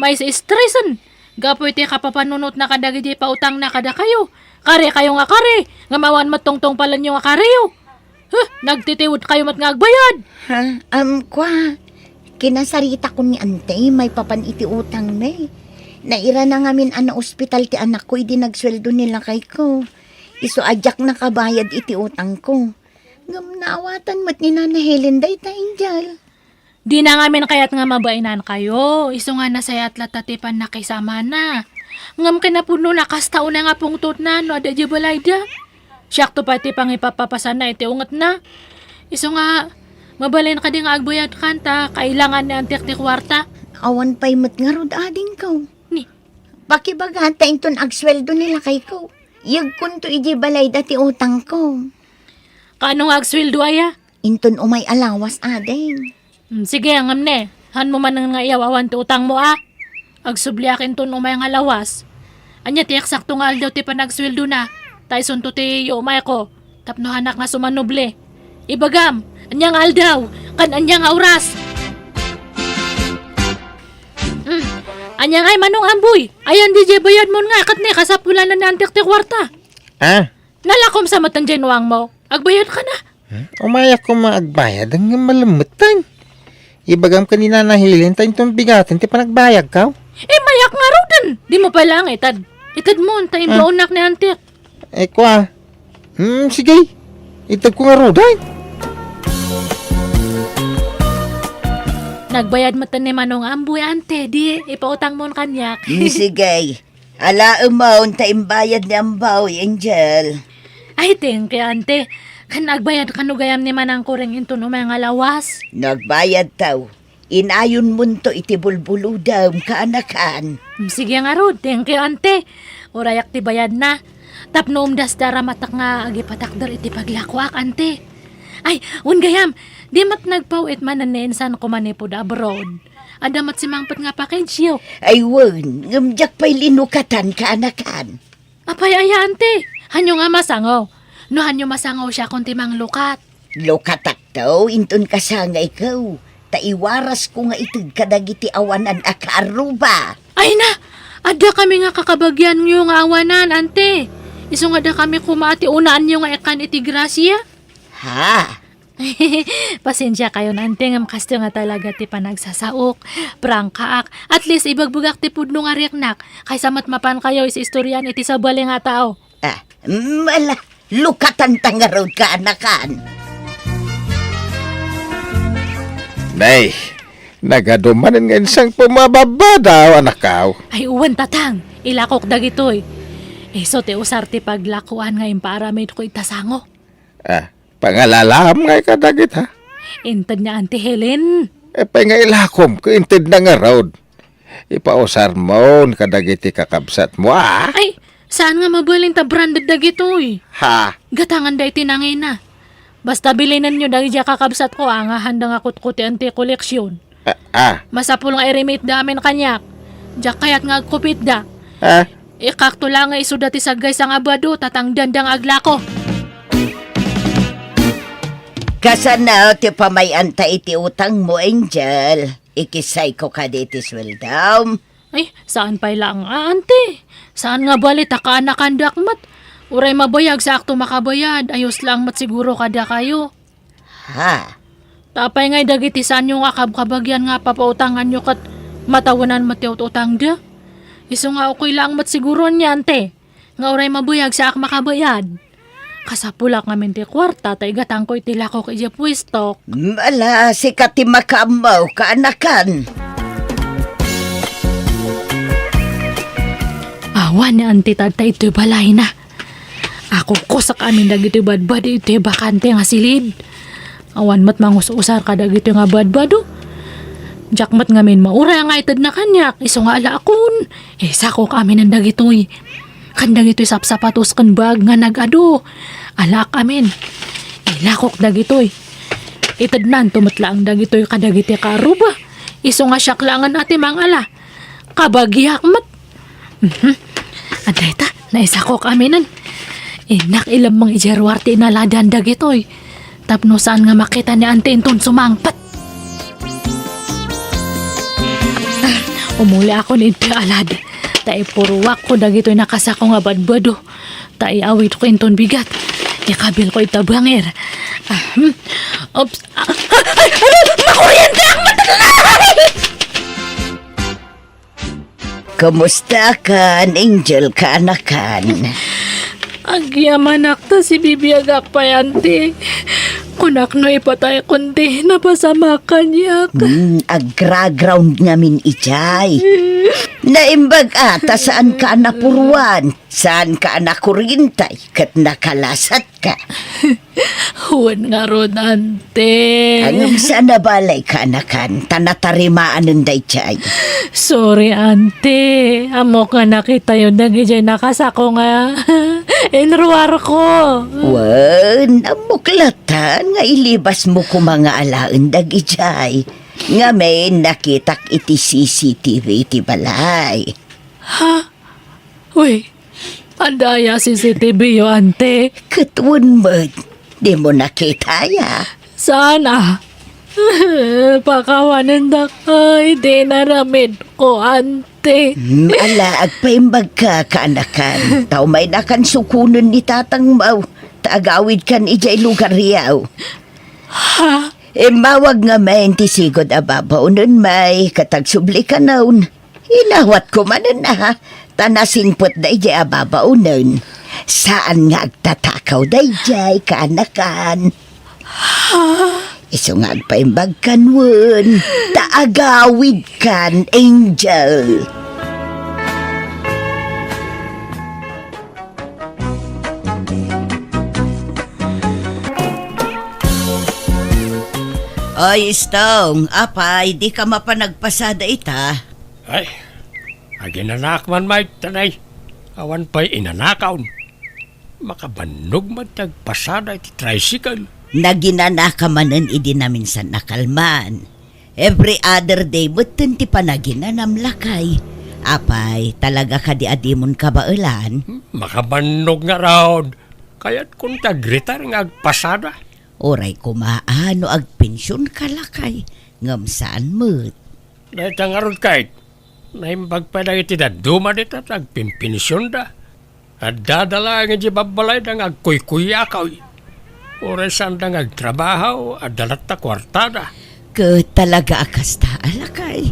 Maistressen. Gapu iti kapapanunotna kadagiti pautangna kadakayo. Karikayo nga kari, ngem awan met tungtungpalenyo nga kariyo. Huh, nagtitiwedkayo met nga agbayad. Ha? Am, kua, kinasaritakon ni ante, maipapan iti utangna. Nairana ngamin a naospital ti anakko idi nagsueldo ni lakayko. Isu a diak nakabayad iti utangko. Ngem naawatan met ni Nana Helen dayta, Angel. Dina ngamin kayat nga mabainankayo, isu nga nasayaat latta ti pannakisamana. Ngem kinapudnona, kasta unay nga pungtotna no adda idiay balayda. Siakto pay ti pangipapapasanna iti ungetna. Isu nga, mabalin kadi nga agbayadkan ta kailangan ni antiek ti kuarta. Awan pay met ngarud adingko. Ni? Pakibaga ta inton agsueldo ni lakayko, iyegkonto idiay balayda ti utangko. Kaano nga agsueldo aya? Inton umay a lawas, ading. Hmm, sige, ngem ne, hanmo manen nga iyaw-awan ti utangmo a. Agsubliak inton umay nga lawas. Ania ti eksakto nga aldaw ti panagsueldona? Ta isunto ti iumayko tapno hanak nga sumanubli. Ibagam, ania nga aldaw? Ken ania nga oras? Hmm, ania ngay, Manong Amboy? Ayan diay bayadmon nga, ket ne, kasapulanan ni antiek ti kuarta. Ah? Nalakom sa met diay nuangmo. Agbayadka na. Hmm? Umayak koma agbayad, ngem malemmeten. Ibagam ken ni Nana Helen ta inton bigaten ti panagbayadkaw. Eh, mayak ngaruden. Dimo pay laeng ited. Itedmo, ta imbaonnak ni antiek. Eh, kua. Hmm, sige. Itedko ngaruden. Nagbayad met ni Manong Amboy, ante, di ipautangmon kaniak. Hmm, sige. Alaemon ta imbayad ni Ambaw, Angel. Ay, thank you, ante. Kan agbayad kano gayam ni Manang Kuring inton umay nga lawas? No agbayadto, inayonmonto iti bulbulodem, kaanakan. Mm, sige ngarud, thank you, ante. Urayak ti bayadna. Tapno umdas da ramatak nga agipatakder iti paglakoak, ante. Ay, wen gayam, di met nagpaw-it manen ni insanko manipud abroad. Adda met simangpet nga package-yo. Ay, wen, ngem diak pay linukatan, kaanakan. Apay aya, ante? Hanyo nga masango? No hanyo masango siakon ti manglukat? Lukatakto inton kasangayko, ta iwarasko nga ited kadagiti awanan a kaarruba. Ay na! Adda kami nga kakabagianyo nga awanan, ante. Isu nga dakami koma ti unaanyo nga ikkan iti grasia. Ha? Pasensiakayon, ante, ngem kasto nga talaga ti panagsasaok. Prangkaak. At least, ibagbagak ti pudno nga riknak. Kaysa met mapankayo is-istorian iti sabali nga tao. Ah, mm, ala, lukatan ta ngarud, kaanakan. Nay, nagadu manen nga insangpet a babbadaw, anakko. Ay, wen, tatang. Ilakok dagitoy. Isu ti usar ti paglakoan nga impaaramidko ita sango. Ah, pangalalam ngay kadagita? Inted ni Auntie Helen. Apay nga ilakom ket intedna ngarud? Ipausarmon kadagiti kakabsatmo, a? Ay, saan nga mabalin ta branded dagitoy? Ha? Gatanganda iti nangina. Basta bilinenyo dagiti kakabsatko, a, nga handa nga kutkutian ti koleksion. Ah, ah. Masapul nga iremitda amin kaniak. Diak kayat nga agkupitda. Ah? Ikkakto la nga isuda ti saggaysa nga bado, ta tangdanda nga aglako. Kasano ti pamay-anta iti utangmo, Angel? Ikissayko kadi ti sueldom? Ay, saan pay laeng, a, ante. Saan nga bali ta kaanakandak met. Uray mabayag, saakto makabayad. Ayos laeng met siguro kadakayo. Ha? Ta apay ngay dagiti saanyo nga kabkabagian nga papautanganyo ket matawenan met ti ut-utangda? Isu nga ukoy laeng met siguro ania, ante, nga uray mabayag, saak makabayad. Kasapulak ngamin ti kuarta ta igatangko iti lakok idiay puestok. Mm, ala, sika ti makaammo, kaanakan. Awan ni Auntie Tadta itoy balayna. Akukkusak amin dagitoy badbado itoy bakante nga silid. Awan met mangus-usar kadagitoy nga badbado. Diak met ngamin mauray nga itedna kaniak, isu nga alaakon. Isakok aminen dagitoy. Kan dagitoy sapsapatos ken bag nga nag-adu. Alaak amin. Ilakok dagitoy. Itednanto met laeng dagitoy kadagiti kaarruba. Isu nga siak laengen a ti mangala. Kabagiak met. Mhm. Adda ita, naisakok aminen. Innak ilemmeng idiay ruar ti inaladan dagitoy. Tapno saan nga makita ni Auntie inton sumangpet. Ah, umuliakon iti alad. Ta ipuruakko dagitoy nakasako nga badbado. Ta iawidko inton bigat. Ikabilko ita bangir. Ah, hmm. Oops. Ah, ay, ay, ay, makuryente ang mata! Kumustakan, Angel, kaanakan? Agyamanak ta sibibiagak pay, Auntie. Kunak no ipatay kundi napasamak kaniak. Hmm, agraground ngamin idiay. Naimbag a ta saanka a napuruan, saanka a nakuryente, ket nakalasatka. Wen ngarud, Auntie. Ngem saan a balay, kaanakan, ta natarimaanen daydiay. Sorry, Auntie. Ammok nga nakitayo dagidiay nakasako nga inruarko. Wen, ammok latta nga ilibasmo koma nga alaen dagidiay. Ngamin, nakitak iti C C T V ti balay. Ha? Uy, adda aya C C T V yo, Auntie? Ket wen met, dimo nakita aya? Saan a? Pakawanendak iti inaramidko, Auntie. Hmm, ala, agpaimbagka, kaanakan. Ta umaynakan sukonen ni tatangmo, ta agawidkan idiay lugaryo. Ha? Immawag ngamin ti sigud a babaonenmi, ket agsublikanon. Inawatko manen a, ta nasingpet daydiay a babaonen. Saan nga agtatakaw daydiay, kaanakan. Isu nga agpaimbagkan wen, ta agawidkan, Angel. Oy, Stong, apay, dika mapan agpasada ita? Ay, aginanak man, Mike, tanay. Awan pay inanakaon. Makabannog met ti agpasada iti tricycle. Naginanaka manen idi naminsan a kalman. Every other day metten ti panaginanam, lakay. Apay, talaga kadi a dimon kabaelan? Hmm, makabannog ngarud. Kayatkon ti agretire nga agpasada. Uray koma a no agpensionka, lakay, ngem saan met. Dayta ngarud, Kate, naimbag pay dagiti dadduma dita ti agpinpensionda. Addada laeng idiay babbalayda nga agkuykuyakaw. Uray saanda nga agtrabaho, adda latta kuartada. Ket talaga a kasta, lakay.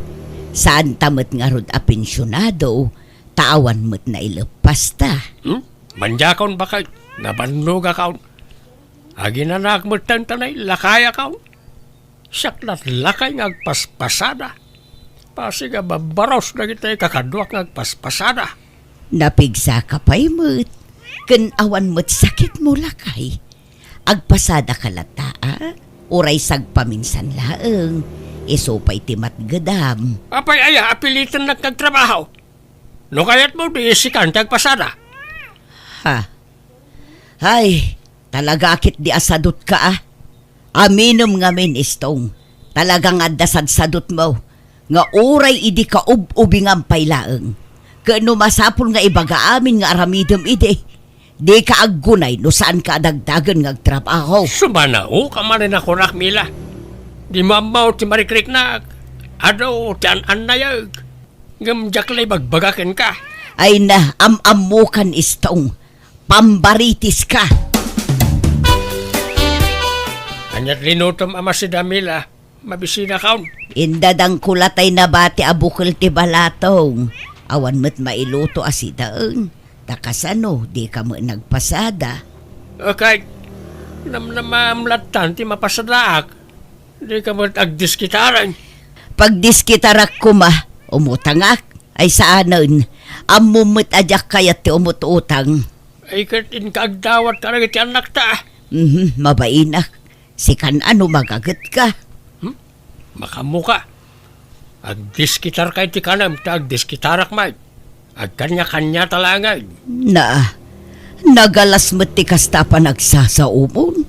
Saanta met ngarud a pensionado, ta awan met naileppasta. Hmm? Mandiakon, baket, nabannogakon. Aginanak metten ta nailakayakon. Siak latlakay nga agpaspasada. Pasig a babbarus dagiti kakaduak nga agpaspasada. Napigsaka pay met, ken awan met sakitmo, lakay. Agpasadaka latta, a? Uray sagpaminsan laeng, isu pay ti matgedam. Apay aya a pilitennak nga agtrabaho? No kayatmo, di sikan ti agpasada. Ha? Ay, talaga a ketdi a sadutka, a. Aminem ngamin, Stong. Talaga nga adda sadsadutmo nga uray idi kaub-ubingam pay laeng. Ket no masapul nga ibaga amin nga aramidem idi, dika aggunay no saanka a dagdagen nga agtrabaho. Sumanaoka manen a kunak, Mila. Dimo ammo ti marikriknak. Adu ti an-annayek. Ngem diak la ibagbaga kenka. Ay na, am-ammokan, Stong. Pambaritiska. Ania't linutom a masida, Mila? Mabisinakon. Indadangko latay nabati a bukel ti balatong. Awan met mailuto a sidaen. Ta kasano, dika met nagpasada? Okay. Namnamam lattan ti mapasadaak. Dika met agdiskitaren. Pagdiskitarak koma, umutangak, ay saanen. Ammom met a diak kayat ti umut-utang. Ay ket inka agdawat kadagiti annakta. Mhm, mabainak. Sikan a no magagetka. Hmm? Makaammoka. Agdiskitarka iti kanem ta agdiskitarak met. Agkaniakaniata laengen. Na, nagalas met ti kasta a panagsasaomon.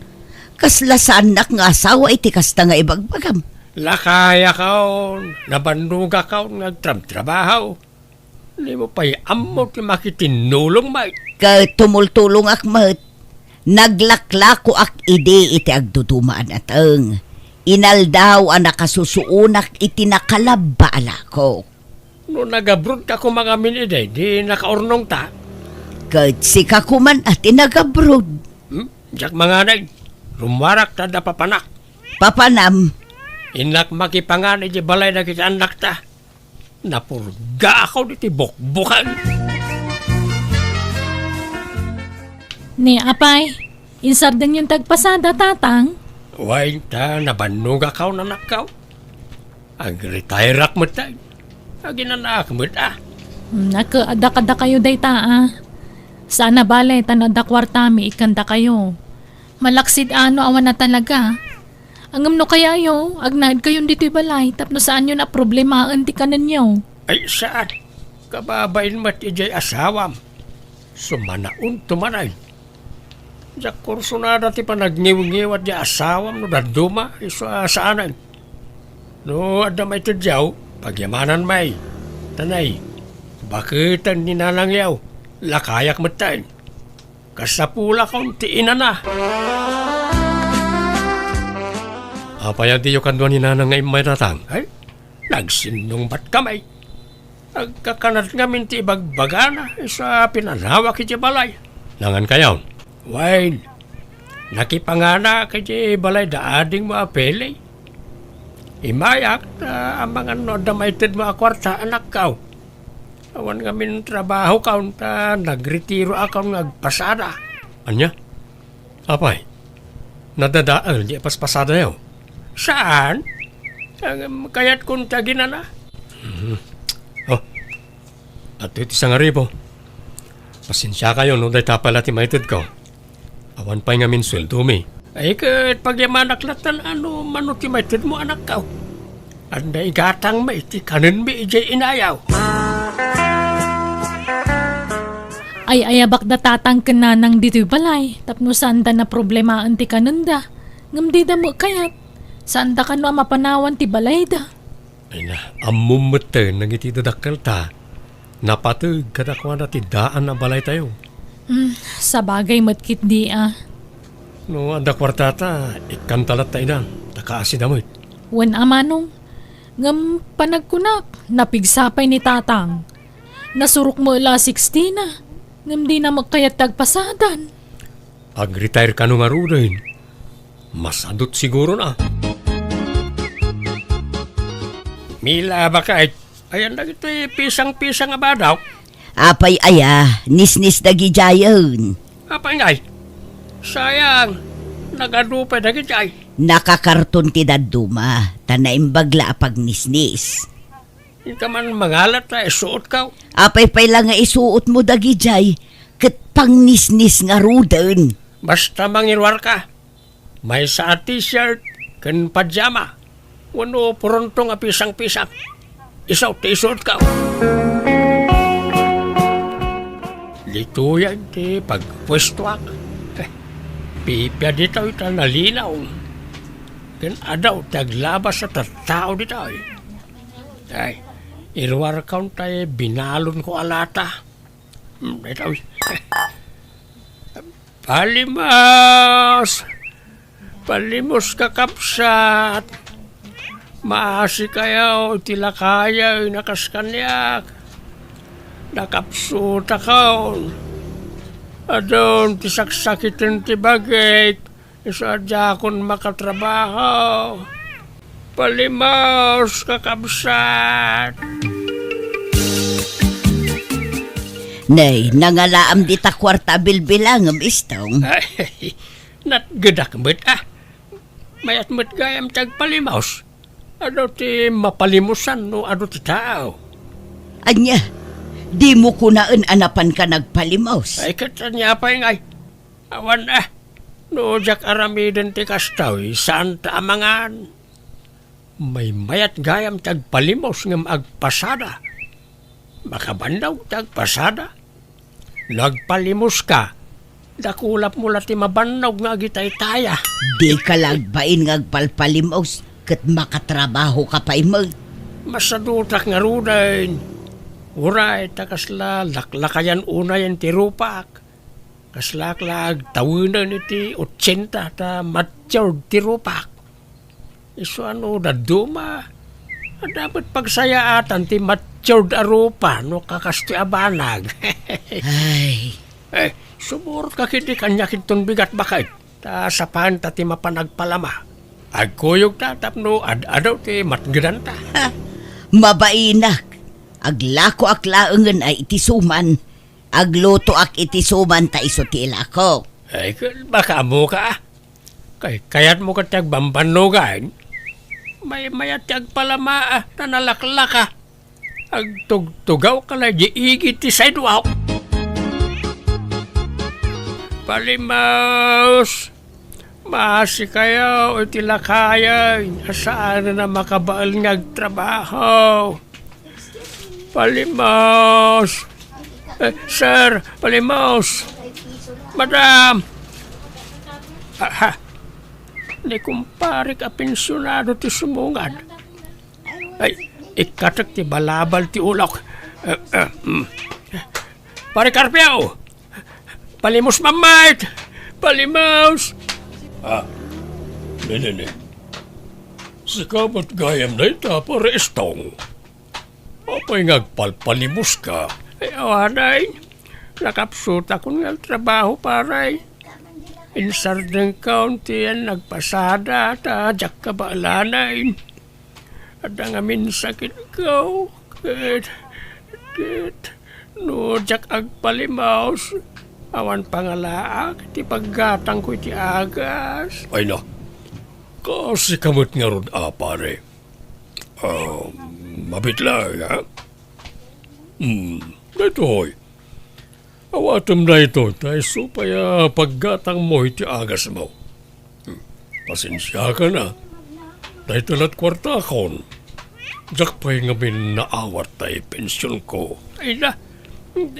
Kasla saannak nga asawa iti kasta nga ibagbagam. Lakayakon, nabannogakon nga agtrabtrabaho. Dimo pay ammo ti makitinnulong met. Ket tumultulongak met. Naglaklakoak idi iti agduduma a nateng. Inaldaw a nakasusuonak iti nakalabba a lakok. No nagabrodka koma ngamin idi, di nakaurnongta. Ket sika koman a ti nagabrod. Hmm? Diak manganay. Rummuarak ta adda papanak. Papanam? Innak makipangan iti balay dagiti annakta. Napurgaakon iti bukbukan. Ni apay, insardengyon ti agpasada, tatang? Wen ta, nabannogakon, anakko. Agretairak met, ay. Aginanaak met, a. Hmm, nak-, adda kadakayo dayta, a. Saan a bale, ta no adda kuartami, ikkandakayo. Malaksid a no awan a talaga. Ngem no kayayo, agnaedkayon ditoy balay tapno saanyon a problemaen ti kanenyo. Ay, saan. Kababain met idiay asawam. Sumanaonto manen. Diak kursunada ti panagniwngiwat diay asawam no dadduma, isu a saanen. No adda maitedyo, pagyamanan met. Tanay, baketen ni nanangyo, lakayak metten. Kasapulakon ti inana. Apay a diyo kadua ni nanang nga immay, tatang? Ay, nagsinnungbatkami. Agkakanat ngamin ti ibagbagana, isu a pinanawak iti balay. Nangan kayon? Wen, nakipanganak iti balay da adingmo a Pele. Immayak, ta amangan no adda maitedmo a kuarta, anakko. Awan ngamin trabahokon ta nagretiroakon nga agpasada. Ania? Apay, nadadael di paspasadayo? Saan? Ngem kayatkon ti aginana. Mhm. Oh, adtoy ti sangaribu. Pasensiakayo no dayta pay la ti maitedko. Awan pay ngamin sueldomi. Ay, ket pagyamanak latta no mano ti maitedmo, anakko. Adda igatangmi iti kanenmi idiay inayaw. Ay-ayabakda tatang ken nanang ditoy balay tapno saanda naproblemaen ti kanenda, ngem dida met kayat. Saanda kano a mapanawan ti balayda. Ay na, ammom metten dagiti dadakkelta. Napateg kadakuada ti daan a balaytayo. Hmm, sabagay met ketdi a. No adda kuartata, ikkanta latta ida, ta kaasida met. Wen a manong, ngem panagkunak, napigsa pay ni tatang. Nasurok met la a sixty na, ngem dina met kayat ti agpasadan. Ag-retire kano ngaruden. Masadut siguro na. Mila, bakit? Ayan dagiti pisang-pisang a badaw. Apay aya, nisnis dagidiayen. Apay ngay? Sayang, nagadu pay dagidiay. Nakakarton ti dadduma, ta naimbag la a pagnisnis. Inka man mangalat ta isuot ka. Apay pay la nga isuot mo dagidiay, ket pangnisnis ngaruden. Basta mangiruar ka. Maysa a t-shirt ken pajama, wenno purontong a pisang-pisang. Isu ti isuot ka. Ditoyen ti pagpuestoak. Eh, pipia ditoy ta nalinaw. Ken adaw ti aglabas a tattao ditoy. Ay, iruarkaon tay binalonko a lata. Hmm, daytoy. Palimos! Palimos, kakabsat! Maasikayo iti lakayen a kas kaniak. Nakapsutakon. Adun ti saksakiten ti bagik. Isu a diakon makatrabaho. Palimos, kakabsat! Nay, nangalaam dita kuarta a bilbilangem, Istong. Ay, natgedak met, ah. Mayat met gayam ti agpalimos. Adu ti mapalimosan no adu ti tao. Ania, dimo kunaen a napanka nagpalimos? Ay, ket ania pay ngay? Awan, ah. No diak aramiden ti kastoy, saanta a mangan. Maymayat gayam ti agpalimos ngem agpasada. Makabannog ti agpasada. No agpalimos ka, dakulap mo la ti mabannog nga agitaytaya. Dika la agbain nga agpalpalimos ket makatrabaho ka pay met. Masadutak ngaruden. Uray ta kasla laklakayan unayen ti rupak. Kaslaak la agtawenen iti otsenta ta matured ti rupak. Isu a no dadduma, adda met pagsayaatan ti matured a rupa no kakastoy a banag. Ay. Eh, sumurot ka ketdi kaniak inton bigat, baket. Ta sapaanta ti mapan agpalama. Agkuyogta tapno ad-adu ti matgedanta. Ha, mabainak. Aglakoak laengen a iti suman. Aglutoak iti suman ta isu ti ilakok. Ay, ket baka ammoka, ah. Kay, kayatmo ket ti agbambannogan? Maymayat ti agpalama, ah, ta nalaklaka. Agtugtugawka la idiay igid ti sidewalk. Palimos! Maasikayo iti lakayen a saanen a makabael nga agtrabaho. Palimos! Eh, sir, palimos! Madam! Aha, ni kumparek a pensionado ti sumungad. Ay, ikkatek ti balabal ti ulok. Eh, eh, mm. Pare Carpio! Palimos, mammait! Palimos! Ah, ne, ne, ne. Sika met gayam dayta, Pare Estong. Apay nga agpalpalimos ka? Ay, awanen. Nakapsutakon nga trabaho, pare. Insardengkon ti yan nagpasada, ta diak kabaelanen. Adda ngamin sakitko, ket, ket, no diak agpalimos, awan pangalaak ti paggatangko iti agas. Ay na, kasika met ngarud a, pare. Ah, mabitlay, ha? Hmm, daytoy. Awatem daytoy, ta isu pay a paggatangmo iti agasmo. Pasensiakan a. Dayta lat kuartakon. Diak pay ngamin naawat tay pensionko. Ay na,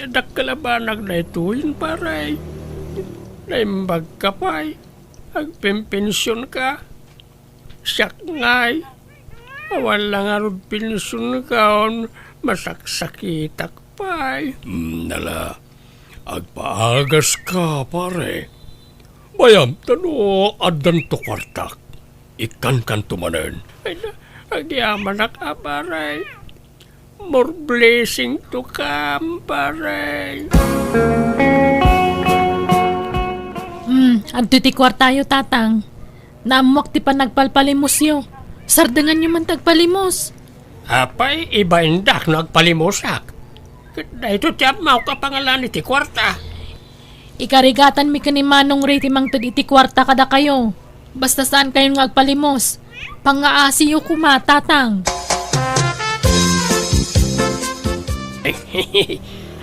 dakkel a banag daytoyen, pare. Naimbagka pay. Agpenpensionka. Siak ngay, awan la ngarud pensionka, masaksakitak pay. Hmm, ala, agpaagaska, pare. Bayam, ta no addanto kuartak, ikkankanto manen. Ay na, agyamanak a, pare. More blessing to come, pare. Hmm, adtoy ti kuartayo, Tatang. Naammoak ti panagpalpalimusyo. Sardenganyo man ti agpalimus. Apay, ibaindak no agpalimusak. Ket daytoy ti ammok a pangalan iti kuarta. Ikarigatanmi ken ni Manong Ray ti mangted iti kuarta kadakayo. Basta saankayon nga agpalimus. Pangngaasiyo koma, Tatang.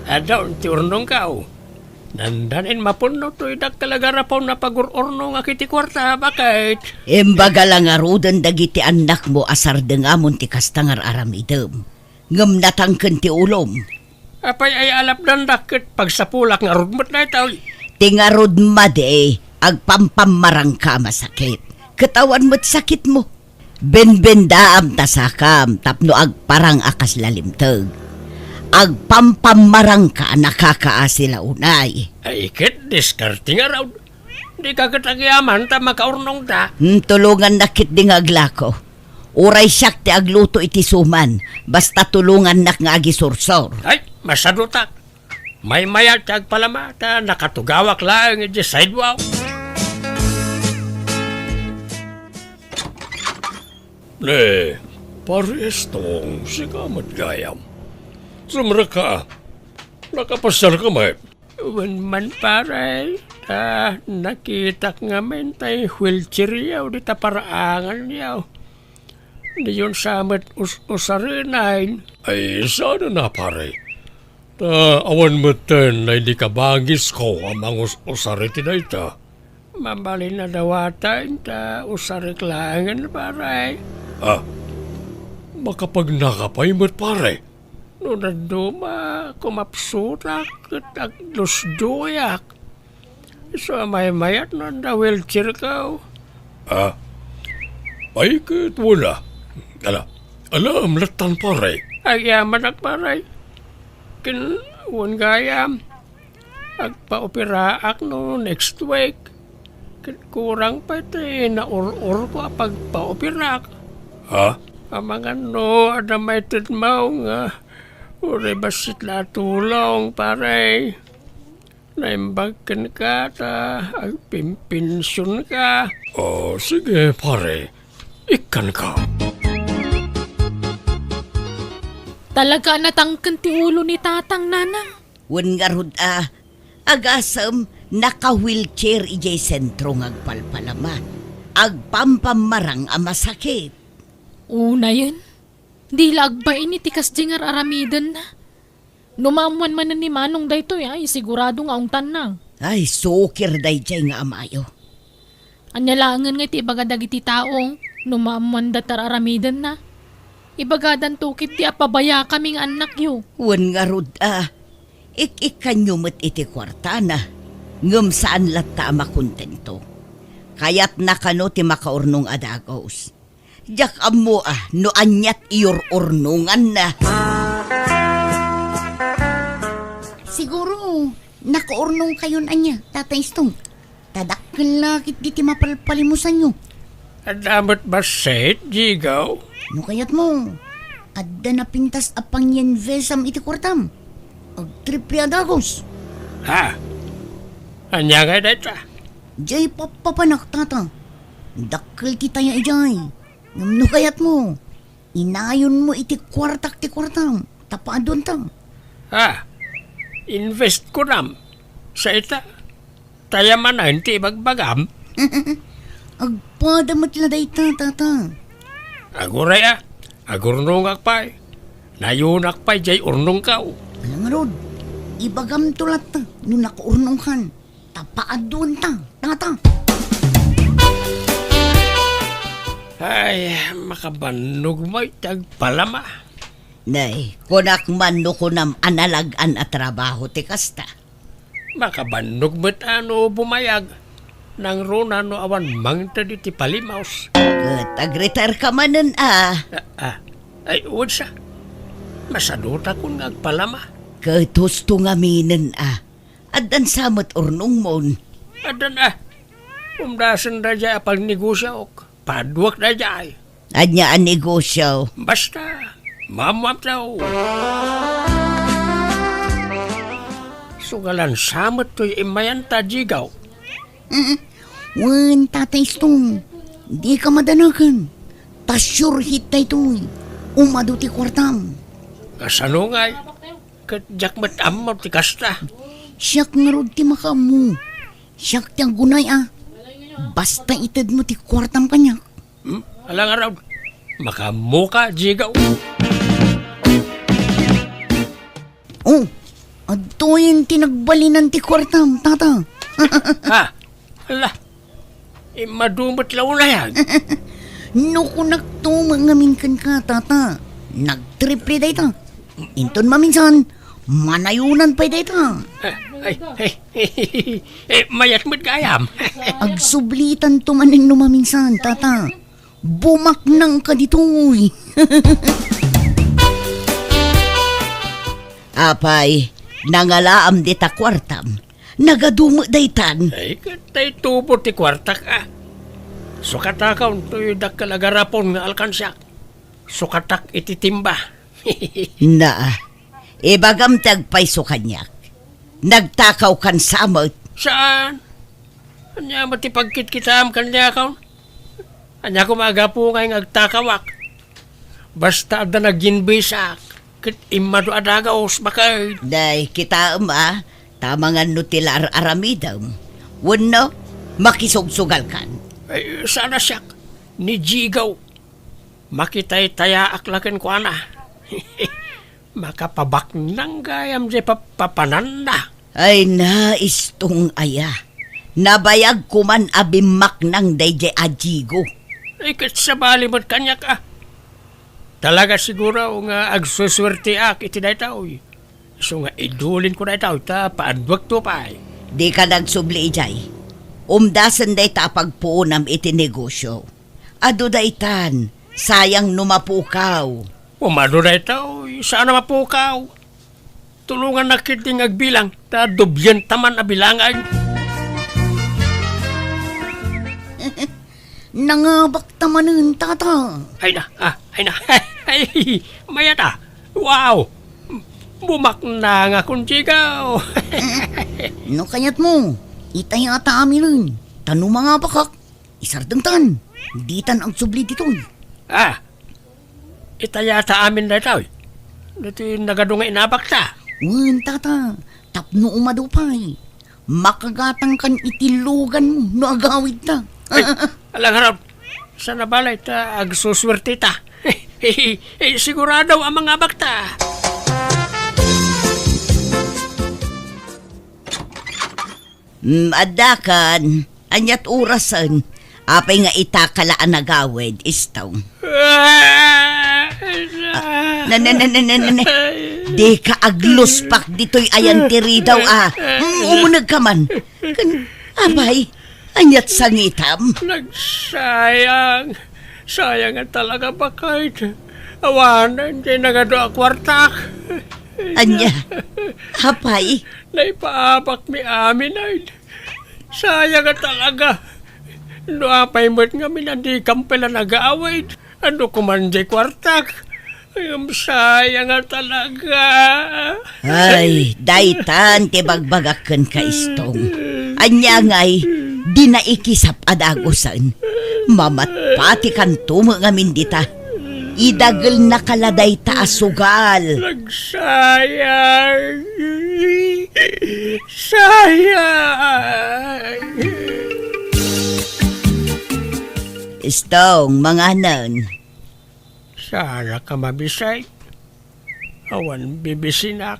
Adda ti urnongkaw. Nandanin mapunno toy dakkel a garapon a pagur-urnongak iti kuarta, baket. Imbaga la ngaruden dagiti annakmo a sardengamon ti kasta nga ar-aramidem. Ngem natangken ti ulom. Apay ay alapdandak ket pagsapulak ngarud met daytoy? Ti ngarud madi, agpampammarangka a masakit. Ket awan met sakitmo. Benbendaam ta sakam tapno agparang a kasla limteg. Agpampammarangka a nakakaasi la unay. Ay ket diskarte ngarud. Dika ket agyaman ta makaurnongta. Hmm, tulongannak ketdi nga aglako. Uray siak ti agluto iti suman, basta tulongannak nga agisursor. Ay, masadutak. Maymayat ti agpalama ta nakatugawak laeng iti sidewalk. Ne, Pare Estong, sika met gayam. Sumrekka. Nakapasiarka met? Wen man, pare, ta nakitak ngamin tay wheelchairyo dita paraanganyo. Diyon sa met us-usarenen. Ay, saan a, pare? Ta awan metten daydi kabangisko a mangus-usar iti dayta. Mabalin a dawaten ta usarek laengen, pare. Ah, makapagnaka pay met, pare. No dadduma, kumapsutak ket agdusduyak. Isu a maymayat no adda wheelchairko. Ah, ay ket wala. Ala, alam lattan, pare. Agyamanak, pare. Ken wen gayam, agpaoperaak no next week. Ket kurang pay ti naur-urko a pagpaoperaak. Ha? Amangan no adda maitedmo nga uray bassit la a tulong, pare. Naimbag kenka ta agpinpensionka. Oh, sige, pare. Ikkanka. Talaga a natangken ti ulo ni Tatang, Nanang. Wen ngarud a, agasem, naka-wheelchair idiay sentro nga agpalpalama. Agpampammarang a masakit. Unayen, di la agbain iti kasdi nga ar-aramidenna. No maammoan manen ni Manong daytoy, ay, sigurado nga ungtanna. Ay, sukir daydiay nga amayo. Ania laengen nga iti ibaga dagiti tao no maammoanda ti ar-aramidenna? Ibagadanto ketdi a pabayakami nga annakyo. Wen ngarud a, ik-ikkanyo met iti kuartana, ngem saan latta a makontento. Kayatna kano ti makaurnong a dagus. Diak ammo a no aniat iyur-urnonganna. Siguro, nakaurnongkayon ania, Tatay Stone? Ta dakkel la ketdi ti mapalpalimusanyo. Adda met bassit, Jigaw? No kayatmo, adda napintas a pangyinvestam iti kuartam. Agtriple a dagus. Ha? Ania ngay dayta? Diay pappapanak, Tata. Dakkel ti taya idiay. Ngem no kayatmo, inayonmo iti kuartak ti kuartam, ta paaduanta. Ah, invest kunam. Sa ita, taya manen ti ibagbagam. Agpada met la dayta, Tata. Aguray a, agurnongak pay. Nayonak pay diay urnongko. Ala ngarud, ibagamto latta no nakaurnongkan. Ta paaduanta, Tata. Ay, makabannog met ti agpalama. Nay, kunak man no kunam a nalag-an a trabaho ti kasta. Makabannog met a no bumayag, nangruna no awan mangted iti palimaos. Ket agretire ka manen a. Ah, ah. Ay, wen sa. Masadutakon nga agpalama. Ket husto ngaminen a. Addan sa met urnongmon. Addan a. Umdasen daydiay a pagnegosiok. Paduak daydiay. Ania a negosio? Basta, maammoam daw. Sugalan sa met toy immayanta, Jigaw. Mm. Wen, Tata Istong, dika madanagan. Ta sure hit daytoy. Umadu ti kuartam. Kasano ngay? Ket diak met ammo ti kasta. Siak ngarud ti makaammo. Siak ti aggunay a. Basta itedmo ti kuartam kaniak. Hmm? Ala ngarud. Makaammoka, Jigaw. Oh, adtoyen ti nagbalinan ti kuartam, Tata. Ha? Ala, immadu met la unay. No kunakto met ngamin kenka, Tata, nagtriple dayta. Inton maminsan, manayonan pay dayta. Eh, ay, ay, eh, mayat met gayam. Agsublitanto manen no maminsan, Tata. Bumaknangka ditoy. Apay, nangalaam dita kuartam. Nagadu met daytan. Ay, ket tay tubo ti kuartak, a. Sukatakon toy dakkel a garapon nga alkansiak. Sukatak iti timba. Naa, ibagam ti agpayso kaniak. Nagtakawkan sa met. Saan? Ania met ti pagkitkitaam kaniakon? Ania koma a gapu ngay nga agtakawak? Basta adda naginbisak, ket immadu a dagus, baket. Day, kitaem a, ta amangan no ti la ar-aramidem. Wenno, makisugsugalkan. Ay, saan a siak, ni Jigaw. Makitaytayaak la kenkuana. Makapabaknang gayam diay papapananna. Ay na, Istong aya. Nabayag koman a bimmaknang daydiay a Jigo. Ay, ket sabali met kaniak a. Talaga siguro nga agsusuerteak iti daytoy. Isu nga idulinko daytoy ta paadduakto pay. Dika nagsubli idiay. Umdasen dayta a pagpuonam iti negosio. Adu daytan, sayang no mapukaw. Umadu daytoy, saan a mapukaw. Tulongannak ketdi nga agbilang, ta dublienta man a bilangan. Nangabakta manen, Tata. Ay na, ah, ay na. Ay, mayat a. Wow! Bumaknangakon, Jigaw. No kayatmo, itayata aminen. Ta no mangabakak, isardengtan. Ditan agsubli ditoy. Ah, itayata amin daytoy. Ditoy nagadu nga inabakta. Wen, Tata, tapno umadu pay. Makagatangkan iti luganmo no agawidta. Ay, ala ngarud. Saan a balay ta agsusuerteta. Eh, sigurado a mangabakta. Mm, addakan. Aniat orasen? Apay nga itaka la a nagawid, Istong? Ah, na, na, na, na, na, na, na. Dika agluspak ditoy ayan ti ridaw, a. Mm, umunegka man. Ken, apay, aniat sangitam? Nagsayang. Sayang nga talaga, baket. Awanen ti nagadu a kuartak. Ania? Apay? Naipaabakmi amin, ay. Sayang nga talaga. No apay met ngamin a dikam pay la nagawid, adu koman diay kuartak. Ngem sayang nga talaga. Ay, daytan ti bagbagak kenka, Istong. Ania ngay, di naikisap a dagusen. Mamatpatikanto met ngamin dita. Idagelnaka la dayta a sugal. Nagsayang. Sayang. Istong, manganen. Saanak a mabisay. Awan bibisinak.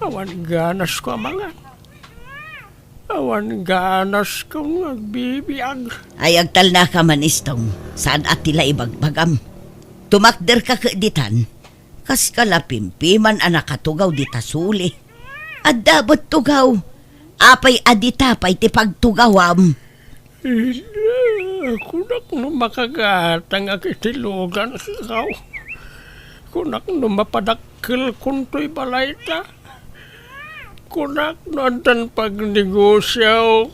Awan ganasko a mangan. Awan ganasko nga agbibiag. Ay, agtalnaka man, Istong. Saan a ti la ibagbagam. Tumakderka ket ditan. Kas kalapimpiman a nakatugaw dita suli. Adda met tugaw. Apay a dita pay ti pagtugawam? Ina, kunak no makagatangak iti luganko. Kunak no mapadakkelkon toy balayta. Kunak no addan pagnegosiaok,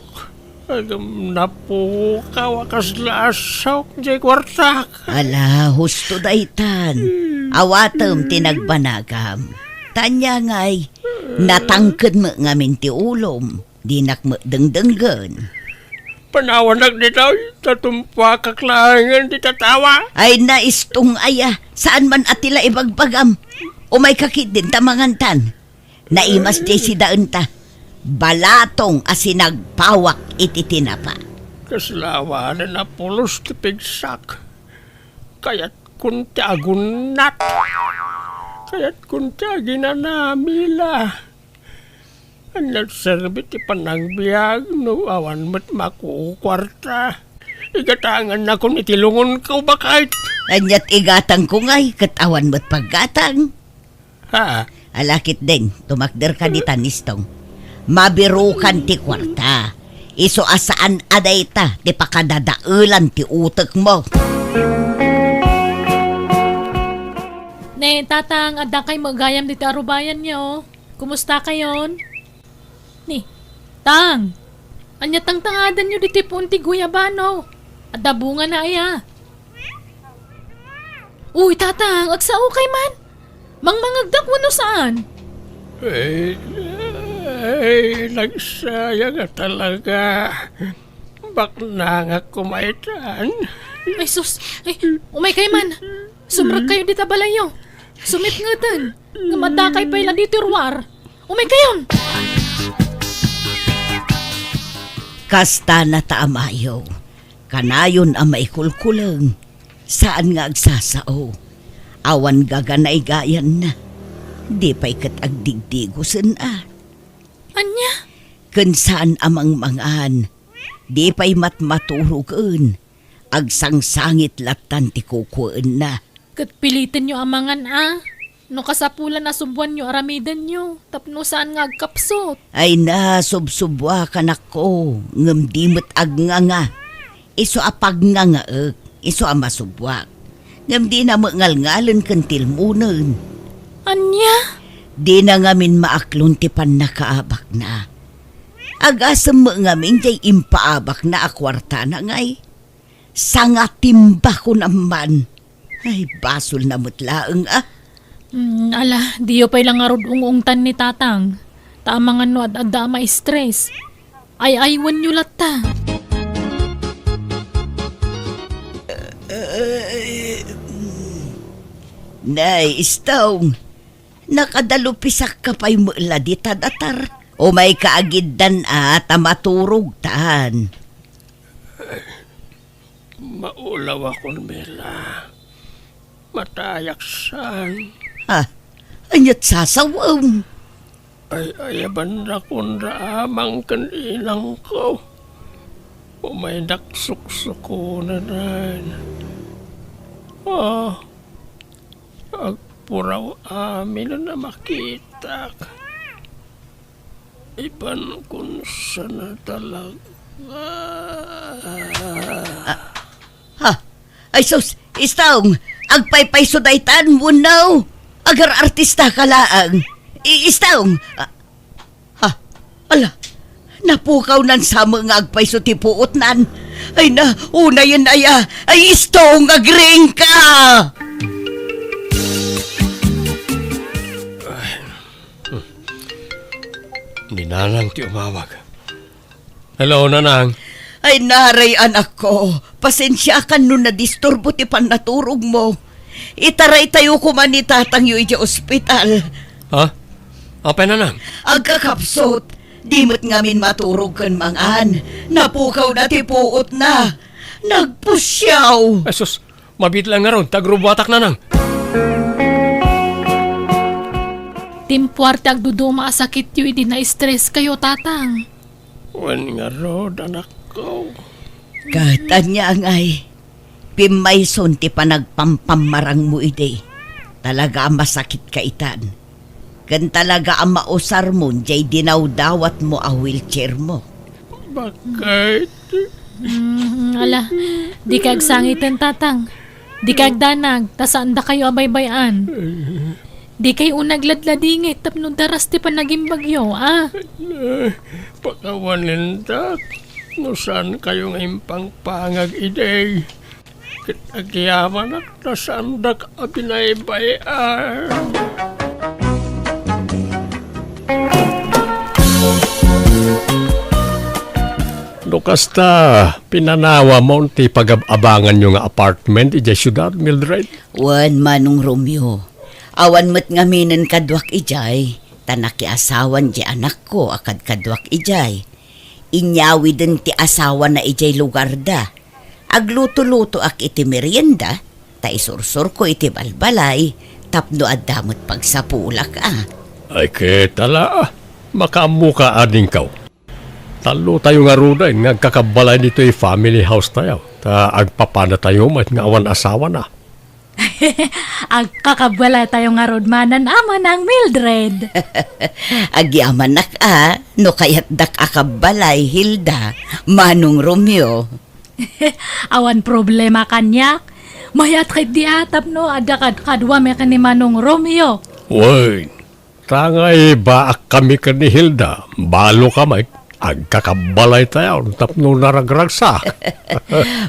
ngem napukaw a kasla a saok diay kuartak. Ala, husto daytan. Awatem ti nagbanagam. Ta ania ngay, natangked met ngamin ti ulom. Dinak met dengdenggen. Panawanak ditoy, ta tumpuakak laengen ti tatawa. Ay, naistong aya, saan man a ti la ibagbagam. Umayka ketdin ta mangantan. Naimas diay sidaenta. Balatong a sinagpawak iti tinapa. Kasla awanen a pulos ti pigsak. Kayatkon ti agunnat. Kayatkon ti aginanamila. Ania serbi ti panagbiag no awan met makukuarta? Igatangannakon iti lungonko, baket. Aniat igatangko ngay ket awan met paggatang? Ha? Ala ketdin, tumakderka ditan, Istong. Mabirukan ti kuarta. Isu a saan a dayta ti pakadadaelan ti utekmo. Ne, Tatang, adda kay met gayam ditoy arubayanyo. Kumusta kayon? Ni, Tang, ania tangtangadanyo ditoy puon ti guyabano? Adda bungana aya? Uy, Tatang, agsao kay man. Mangmangegdak wenno saan? Ay, ay, nagsayang a talaga. Baknangak koma itan. Ay, sus! Ay, umay kay man! Sumrekkayo dita balayyo! Sumipngeten! Ngem adda kay pay la ditoy ruar! Umay kayon! Kasta na ta, amayo. Kanayon a maikulkuleng, saan nga agsasao. Awan gaganaygayanna. Di pay ket agdigdigosen a. Ania? Ken saan a mangmangan. Di pay matmaturogen. Agsangsangit lattan ti kukuenna. Ket pilitenyo a mangan a. No kasapulan a subbuanyo aramidenyo, tapno saan nga agkapsut. Ay na, subsubbuakanakko, ngem di met agnganga. Isu a pagngangaek, isu a masubbuak. Ngem dina met ngalngalen ken tilmonen. Ania? Dina ngamin maaklon ti pannakaabakna. Agasem met ngamin diay impaabakna a kuartana ngay. Sangatimba kunam man. Ay, basolna met laeng a. Mm, ala, diyo pay la ngarud ung-ungtan ni Tatang. Ta amangan no ad-adda a ma-stress. Ay-aywanyo latta. Ay, mm. Nay, Istong, nakadalupisakka pay met la dita datar. Umayka agiddan a ta maturogtan. Maulawakon, Mela. Matayak saan. Ha? Aniat sasawem? Ay, ayabannakon da amang ken inangko. Umaydak suksukonan. Ah, agpuraw amin a makitak. Iban kun sana talaga. Ah, ha? Ay sus, Istong, agpaypayso daytan, wenno? Agar-artista ka laeng. I-, Istong, ah, ha? Ala, napukawnan sa met nga agpayso ti puotnan. Ay na, unayen aya. Ay, Istong, agriing ka! Ni Nanang ti umawag. Hello, Nanang. Ay, naray, anakko. Pasensiakan no nadisturbo ti pannaturogmo. Itaraytayo koma ni tatangyo idiay ospital. Ha? Apay, Nanang? Agkakapsut. Di met ngamin maturog ken mangan. Napukawna ti puotna. Nagpusiaw. Ay sus, mabiit laeng ngarud ta agrubbuatak, Nanang. Timpuar ti agduduma a sakityo idi na-stress kayo, Tatang. Wen ngarud, anakko. Ket ania ngay, pimmayson ti panagpampammarangmo idi. Talaga a masakit kaitan. Ken talaga a mausarmon jay dinawdawatmo a wheelchairmo. Bakit? Mm, ala, dika agsangiten, Tatang. Dika agdanag, ta saandakayo a baybay-an. Dikay unay agladladingit tapno daras ti panagimbagyo, a? Pakawanen, Tat, no saankayo nga impangpangag idi. Ket agyamanak ta saandak a binaybay-an. No kasta, pinanawamon ti pagab-abanganyo nga apartment idiay siudad, Mildred? Wen, Manong Romeo. Awan met ngaminen kaduak idiay, ta nakiasawan ti anakko a kadkaduak idiay. Inyawiden ti asawana idiay lugarda. Agluto-lutoak iti merienda, ta isursurko iti balbalay tapno adda met pagsapulak a. Ay, ket ala, makaammoka, adingko. Tallotayo ngaruden nga agkakabbalay ditoy family house tayo, ta agpapadatayo met nga awan asawana. Agkakabbalaytayo ngarud manen a, Manang Mildred. Agyamanak a, no kayatdak a kabbalay, Hilda, Manong Romeo. Awan problema kaniak. Mayat ketdi a tapno adda kadkaduami ken ni Manong Romeo. Wen, ta ngay baakkami ken ni Hilda, balo ka met, agkakabbalaytayo tapno naragragsa.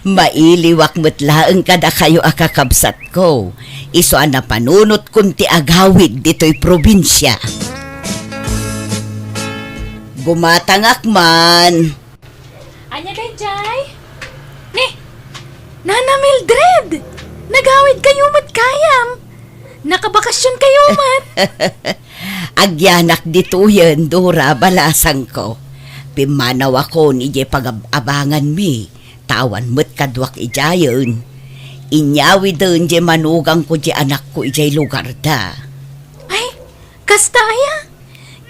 Mailiwak met laeng kadakayo a kakabsatko, isu a napanunotkon ti agawid ditoy probinsia. Gumatangak man. Ania daydiay? Ni, Nana Mildred! Nagawidkayo met gayam! Nakabakasionkayo met! Agyanak ditoyen, Dora, balasangko. Pimmanawakon idiay pagab-abanganmi, ta awan met kaduak idiayen. Inyawiden diay manugangko diay anakko idiay lugarda. Ay, kasta aya?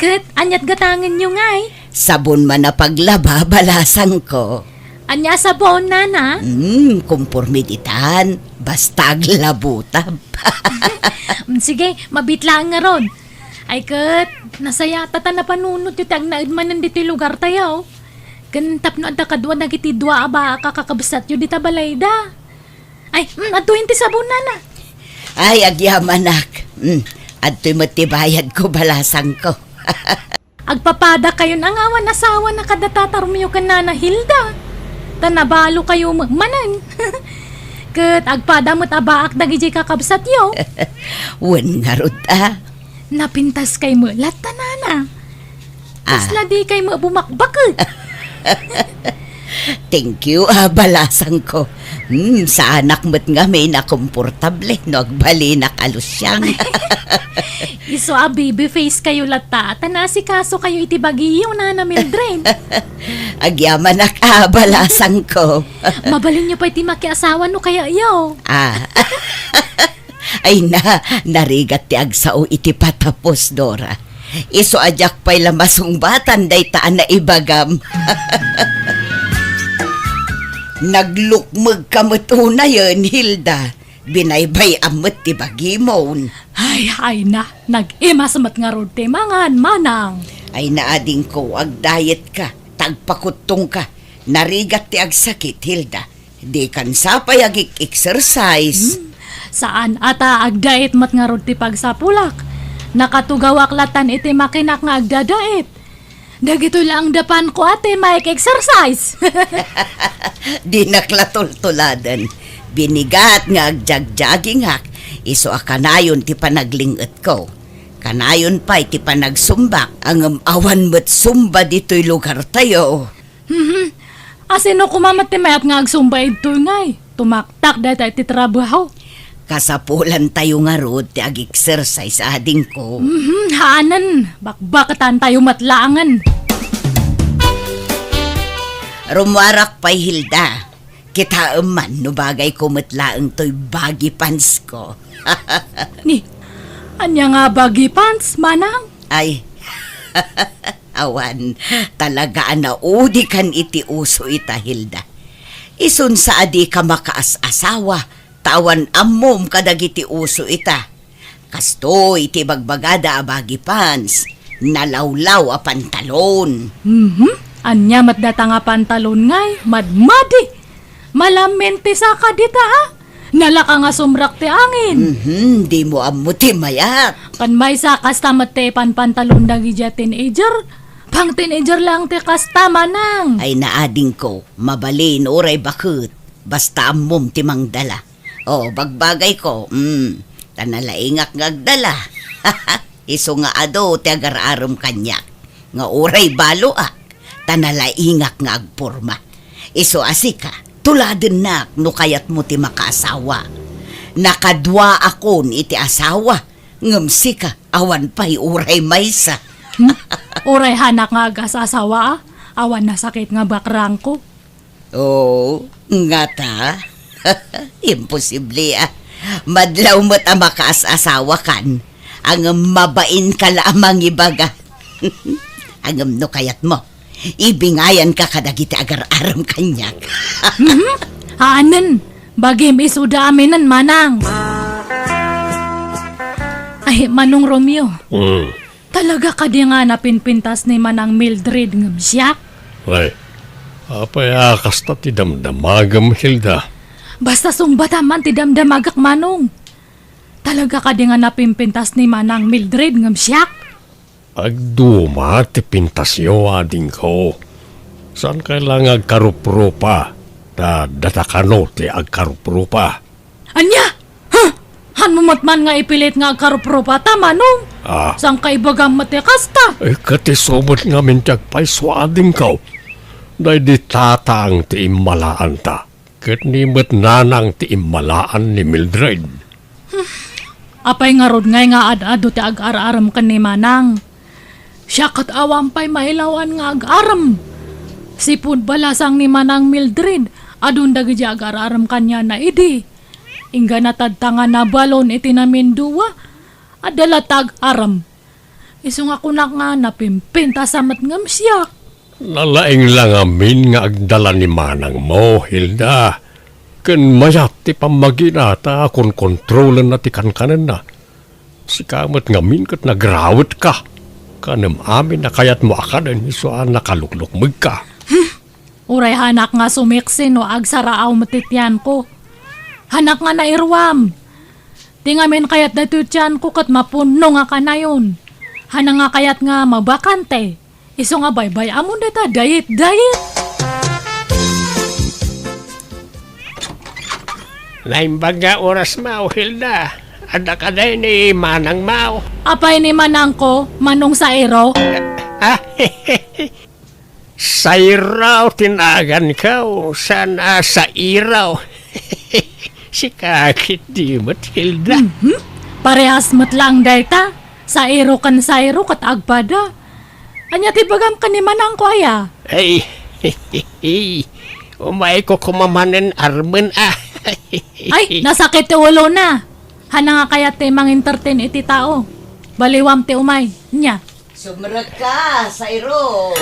Ket aniat gatangenyo ngay? Sabon man a paglaba, balasangko. Ania a sabon, Nana? Hmm, kumporme ditan. Basta aglabutab. Mm, sige, mabiit laeng ngarud. Ay ket, nasayaat ta napanunotyo ti agnaed manen ditoy lugartayo. Ken tapno adda kadua dagiti dua a baak a kakabsatyo dita balayda. Ay, mm, adtoyen ti sabon, Nana. Ay, agyamanak. Mm, adtoy met ti bayadko, balasangko. Agpapadakayon a nga awan asawana kadda Tata Romeo ken Nana Hilda. Ta nabalokayo met manen. Ket agpada met a baak dagidiay kakabsatyo. Wen ngarud a. Napintaskay met latta, Nana. Ah. Kasla dikay met bumakbaket. Thank you, ah, balasangko. Hmm, saanak met ngamin a komportable no agbalinak a lusiang. Isu a baby face kayo latta, ta naasikasokayo iti bagiyo, Nana Mildred. Agyamanak, ah, balasangko. Mabalinyo pay ti makiasawa no kayayo. Ah. Ay na, narigat ti agsao iti patapos, Dora. Isu a diak pay la masungbatan dayta a naibagam. Naglukmegka met unayen, Hilda. Binaybay-am met ti bagimon. Ay, ay na, nag-imas met ngarud ti mangan, manang. Ay na, adingko, agdayetka, ta agpakuttongka. Narigat ti agsakit, Hilda. Dikan sapay agik-exercise. Hmm, saan a ta agdayet met ngarud ti pagsapulak. Nakatugawak latan iti makinak nga agdadayet. Dagitoy laeng dapanko a ti maik-exercise. Dinak la tultuladen. Binigat nga agjagjagingak, isu a kanayon ti panagling-etko. Kanayon pay ti panagsumbak, ngem awan met sumba ditoy lugartayo. Mhm. Asino koma met ti mayat nga agsumba idtoy ngay? Tumaktak dayta iti trabaho. Kasapulantayo ngarud ti ag-exercise, adingko. Mhm, haanen. Bakbaketantayo met laengen. Rummuarak pay, Hilda. Kitaem man no bagayko met laeng toy baggy pants ko. Ni, ania nga baggy pants, manang? Ay. Awan, talaga a naudikan iti uso ita, Hilda. Isun sa a dika makaas-asawa, ta awan ammom kadagiti uso ita. Kastoy ti ibagbagada a baggy pants, nalawlaw a pantalon. Mhm. Ania met data nga pantalon ngay? Madmadi. Malamin ti saka dita, a? Nalaka nga sumrak ti angin. Mhm, dimo ammo ti mayat. Kan maysa, kasta met ti panpantalon dagiti teenager. Pang teenager lang ti kasta, Manang. Ay, naadingko, mabalin uray baket, basta ammom ti mangdala. O, bagbagayko, mm, ta nalaingak nga agdala. Isu nga adu ti agar-arem kaniak, nga uray baloak, ta nalaingak nga agporma. Isu a sika, tuladennak no kayatmo ti makaasawa. Nakaduaakon iti asawa, ngem sika, awan pay uray maysa. Hmm? Uray hanak nga agas-asawa, a? Awan nasakit nga bakrangko. Oo, ngata? Imposible, a. Madlaw met a makaas-asawakan, ngem mabainka la a mangibaga. Ngem no kayatmo, ibingayanka kadagiti agar-arem kaniak. Mhm. Haanen, bagim isuda aminen, Manang. Ay, Manong Romeo. Mm. Talaga kadi nga napinpintas ni Manang Mildred ngem siak? Ay, apay a kasta ti damdamagem, Hilda? Basta sungbatam man ti damdamagek, Manong. Talaga kadi nga napinpintas ni Manang Mildred ngem siak? Agduma ti pintasyo, adingko. Saankay la nga agkaruprupa, ta data kano ti agkaruprupa. Ania? Huh? Hanmo met man nga ipilit nga agkaruprupata, Manong? Ah. Saan ka ibagam met ti kasta? Eh, ket isu met ngamin ti agpayso, adingko. Daydi tatang ti immalaanta, ket ni met nanang ti immalaan ni Mildred. Hmm. Apay ngarud ngay nga ad-adu ti agar-arem ken ni Manang? Siak ket awan pay mailawan nga agar-arem. Sipud balasang ni Manang Mildred, adun dagiti agar-arem kaniana idi. Inggana tadta nga nabalon iti namindua, adda latta agar-arem. Isu nga kunak nga napimpintas a met ngem siak. Nalaing la ngamin nga agdala ni manangmo, Hilda. Ken mayat ti pammagina ta konkontrolenna ti kankanenna. Sika met ngamin ket nagrawetka. Kanem amin a kayatmo a kanen isu a nakaluklukmegka. Hmm. Uray hanak nga sumiksi no agsaraaw met ti tianko. Hanak nga nairuam. Ti ngamin kayat daytoy tianko ket mapunno nga kanayon. Hanak nga kayat nga mabakante. Isu nga baybay-amon dayta diet, diet. Naimbag nga oras mo, Hilda. Adda kadi ni manangmo? Apay ni manangko, Manong Sairo? Ah, Sairo ti naganko, saan a Sairo. Sika ketdi met, Hilda. Mhm. Parehas met lang dayta. Sairo ken Sairo ket agpada. Ania ti ibagam ken ni manangko aya? Ay, umayko koma manen armen a. Ay, nasakit ti ulona. Hanak nga kayat ti mangentertain iti tao. Baliwam ti umay. Nia? Sumrekka, Sairo.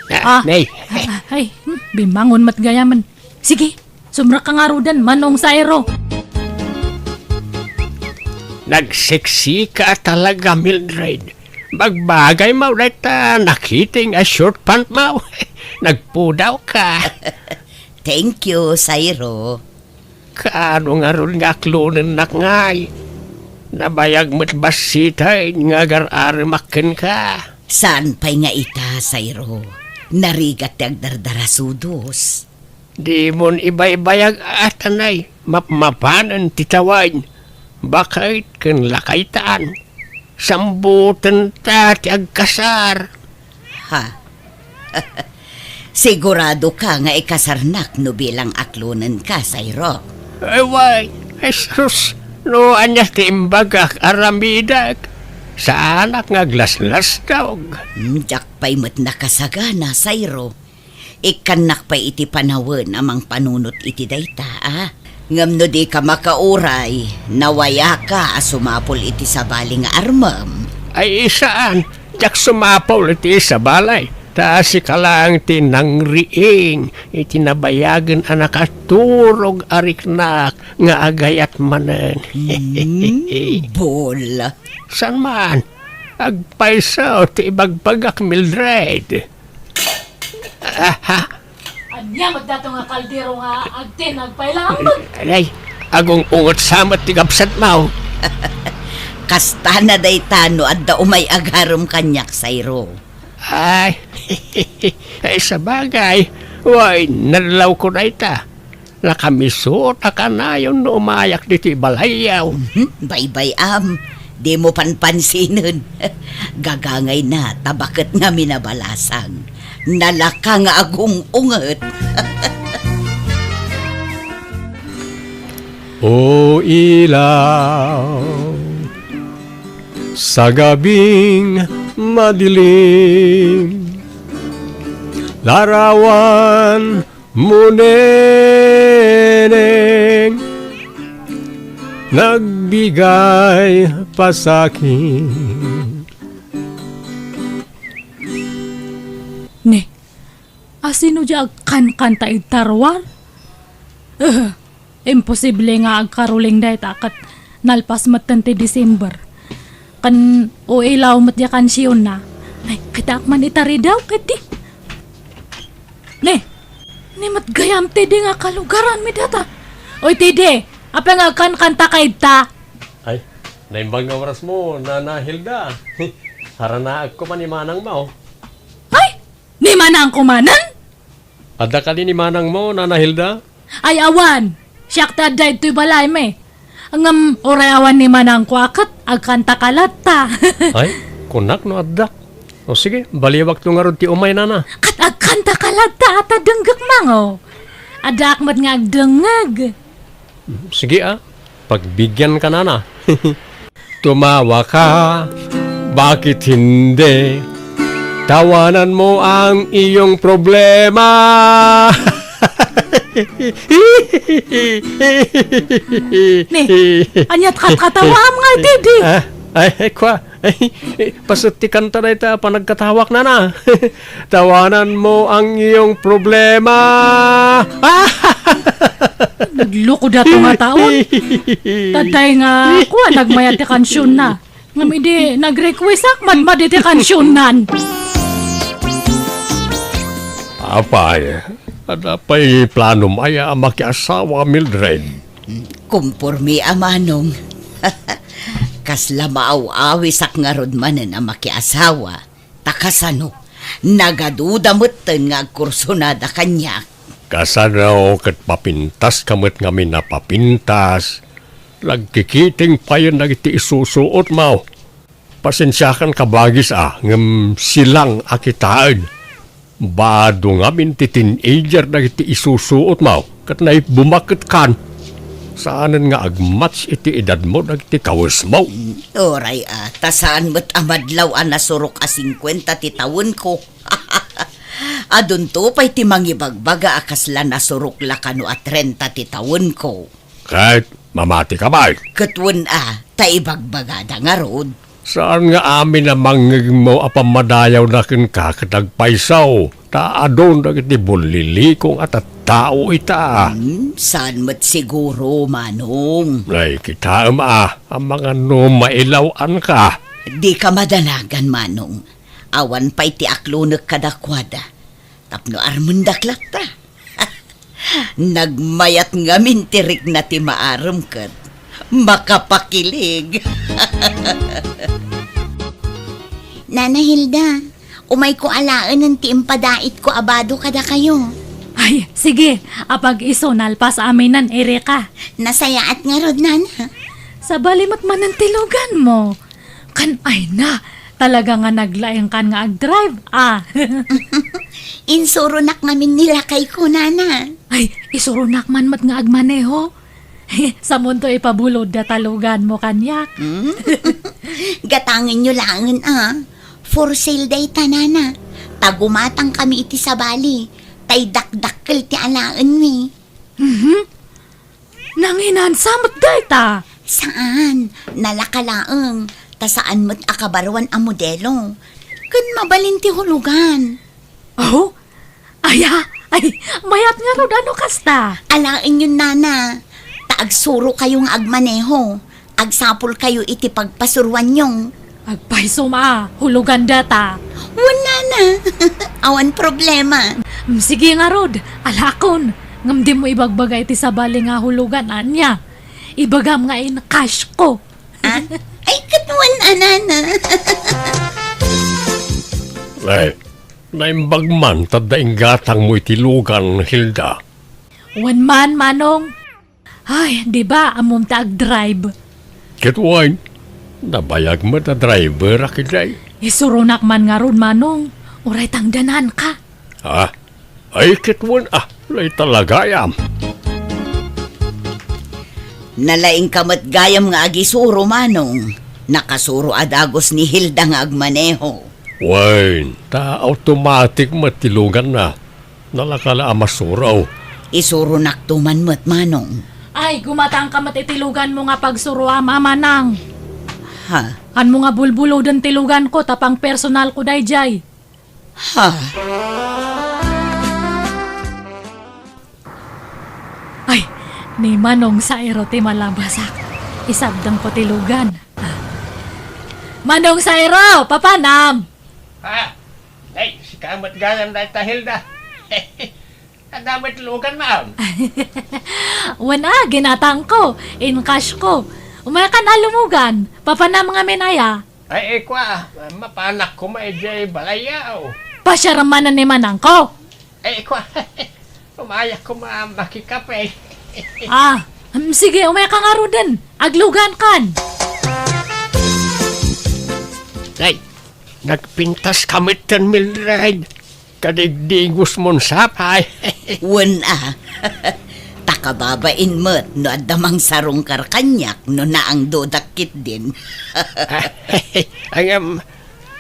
Ah, ah, nay. Ah, ah, ay, hmm, bimmangon met gayamen. Sige, sumrekka ngaruden, Manong Sairo. Nagseksika talaga, Mildred. Bagbagaymo dayta nakiting a short pantmo. Nagpudawka. Thank you, Sairo. Kaano ngarud nga aklonennak ngay? Nabayag met bassiten nga agar-aremak kenka. Saan pay nga ita, Sairo? Narigat ti agdardarasudos. Dimon ibaybayag a, tanay, mapmapanen ti tawen, baket ken lakaytan. Sambutenta ti agkasar. Ha? Siguradoka nga ikasarnak no bilang aklonenka, Sairo? Ay, way, Jesus, no ania ti imbagak, aramidek. Saanak nga aglaslastaog. Hmm, diak pay met nakasagana, Sairo. Ikkannak pay iti panawen a mangpanunot iti dayta, a? Ngem no dika makauray, nawayaka a sumapul iti sabali nga armem. Ay, saan. Diak sumapul iti sabali, ta sika laeng ti nangriing iti nabayagen a nakaturog a riknak nga agayat manen. Hmm, bol. Saan man? Agpayso ti ibagbagak, Mildred. Aha. Ania met dato nga kaldero nga agten agpailam? Ay, agung-unget sa met ti kabsatmo. Kasta na dayta no adda umay agarem kaniak, Sayro. Ay, ay, sabagay, way, nadlawko dayta. Nakamisuot a kanayon no umayak ditoy balayyo. Mhm, baybay-am, dimo panpansinen. Gagangayna, ta baket ngamin a balasang. Nalaka nga agung-unget. O ilaw, sa gabing madilim, larawan mo, neneng, nagbigay pasakit. Ne, asino di agkankanta iti tarwar? Eh, imposible nga agkaroling dayta ket nalpas metten ti December. Ken o ilaw met di kansionna. Ay, kitaak man itari daw, ket di. Ne, ni met gayam, Tede, nga kalugaranmi data. Oy, Tede, apay nga agkankanta ka ita? Ay, naimbag nga oras mo, Nana Hilda. Haranaek ko man ni manang mo. Ay, ni manang ko manen? Adda kadi ni manang mo, Nana Hilda? Ay, awan. Siak ti adda ditoy balaymi. Ngem uray awan ni manangko a ket agkanta ka latta. Ay, kunak no adda. O sige, baliwakto ngarud ti umay, Nana. Ket agkanta ka latta a ta denggek mango. Addaak met nga agdengngeg. Sige a, pagbigian ka, Nana. Tumawa ka, bakit hindi? Tawanan mo ang iyong problema. Ne, ania't katkatawaam nga, Tede? Ah, ay, ay, kwa. Ay, paset ti kanta dayta a panagkatawak, Nana. Tawanan mo ang iyong problema. Nagloko dato nga taon. Taday nga, kua, nagmayat ti kansionna. Ngem idi nag-request ak, madmadi ti kansionnan. Apay, adda pay planom aya a makiasawa, Mildred? Kumpormi a manong. Kasla maaw-awisak ngarud manen a makiasawa. Ta kasano? Nagaduda metten nga agkursunada kaniak. Kasano ket papintas ka met ngamin a papintas? Nagkikiting payen dagiti isusuotmo. Pasensiakan kabagis a, ngem silang a kitaen. Bado ngamin ti teenager dagiti isusuotmo, ket naibbumak ket kan. Saanen nga agmatch iti edadmo dagiti kawesmo. Uray a, ta saan met a madlaw a nasurok a singkuenta ti tawenko. Adunto pay ti mangibagbaga a kasla nasurok la kano a trenta ti tawenko. Ket mamati ka pay. Ket wen a, ta ibagbagada ngarud. Saan nga amin a mangngegmo a pammadayawna kenka ket agpayso, ta adun dagiti bullilikong a tattao ita. Hmm, saan met siguro, Manong? Ay, kitaem a, amangan no mailaw-anka. Dika madanagan, Manong. Awan pay ti aklonek kadakuada. Tapno armendak latta. Nagmayat ngamin ti rikna ti maarem ket makapakilig. Nana Hilda, umayko alaenen ti impadaitko a bado kadakayo. Ay, sige, apag-iso nalpas aminen, Erika. Nasayaat ngarud, Nana. Sabali met manen ti luganmo. Kan ay na, talaga nga naglaingkan nga agdrive, ah. Insuronak ngamin ni lakayko, Nana. Ay, isuronak man met nga agmaneho. Samonto ipabulod da taluganmo kaniak. Hmm? Gatangenyo laengen, ah. For sale dayta, Nana. Ta gumatangkami iti sabali. Tay dakdakkel ti alaenmi. Mhm. Nanginansa met dayta? Saan, nalaka laeng, ta saan met a kabaruan a modelo. Ken mabalin ti hulugan. Oh? Aya, ay, mayat ngarud no kasta. Alaenyon, nana, ta agsurokayo nga agmaneho. Agsapulkayo iti pagpasuroanyo. Agpaysom a, hulugan data. Wen, nana. Awan problema. Mm, sige ngarud, alakon. Ngem dimo ibagbaga iti sabali nga hulugan, ania? Ibagam nga in-cash ko. Ah? Ay, ket wen a, nana. Ay, naimbag man ta adda inggatangmo iti lugan, Hilda. Wen man, Manong. Ay, di ba, ammom ta agdrive? Ket wen, nabayag met a driver a ketdi. Isuronak man ngarud, Manong. Uray tangdananka. Ah, ay, ket wen a, layta la gayam. Nalaingka met gayam nga agisuro, Manong. Nakasuro a dagus ni Hilda nga agmaneho. Wen, ta automatic met ti luganna. Nalaka la a masuro. Isuronakto man met, Manong. Ay, gumatangka met iti luganmo nga pagsuroam, Manang. Ha? Kaanmo nga bulbuloden ti luganko, ta pangpersonalko daydiay. Ha? Ay, ni Manong Sairo ti malabasak. Isabdengko ti lugan. Manong Sairo, papanam? Ha? Ay, sika met gayam dayta, Hilda. Adda met lugan, ma'am. Wen a, ginatangko. In-cash ko. Umaykan a lumugan. Papanam ngamin aya? Ay, ay, kua, mapanak koma idiay balay, aw. Pasiarem manen ni manangko. Ay, kua, umayak koma makikape. Ah, mm, sige, umayka ngaruden. Aglugankan. Ay, nagpintas ka metten, Mildred. Kadigdigos mon sapay. Wen a. Ta kababain met no adda mangsarungkar kaniak no naangdodak ketdin. Ngem,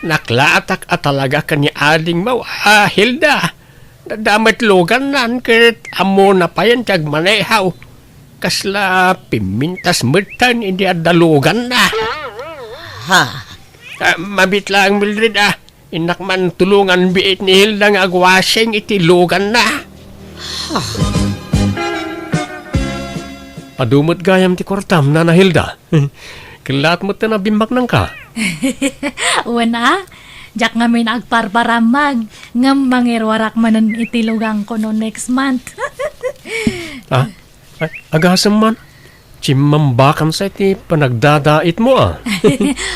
naklaatak a talaga ken ni adingmo a Hilda. Adda met lugannan ket ammona payen ti agmaneho. Kasla pimmintas metten idi adda luganna. Ha? Ah, mabiit laeng, Mildred, ah. Innak man tulongan biit ni Hilda nga agwashing iti luganna. Adu met gayam ti kuartam, Nana Hilda. Kellaat met ta nabimbaknangka. Wen a, diak ngamin agparparammag, ngem mangiruarak manen iti luganko no next month. Ah, Ay, agasem man. Chimmambakan sa iti panagdadaitmo, a.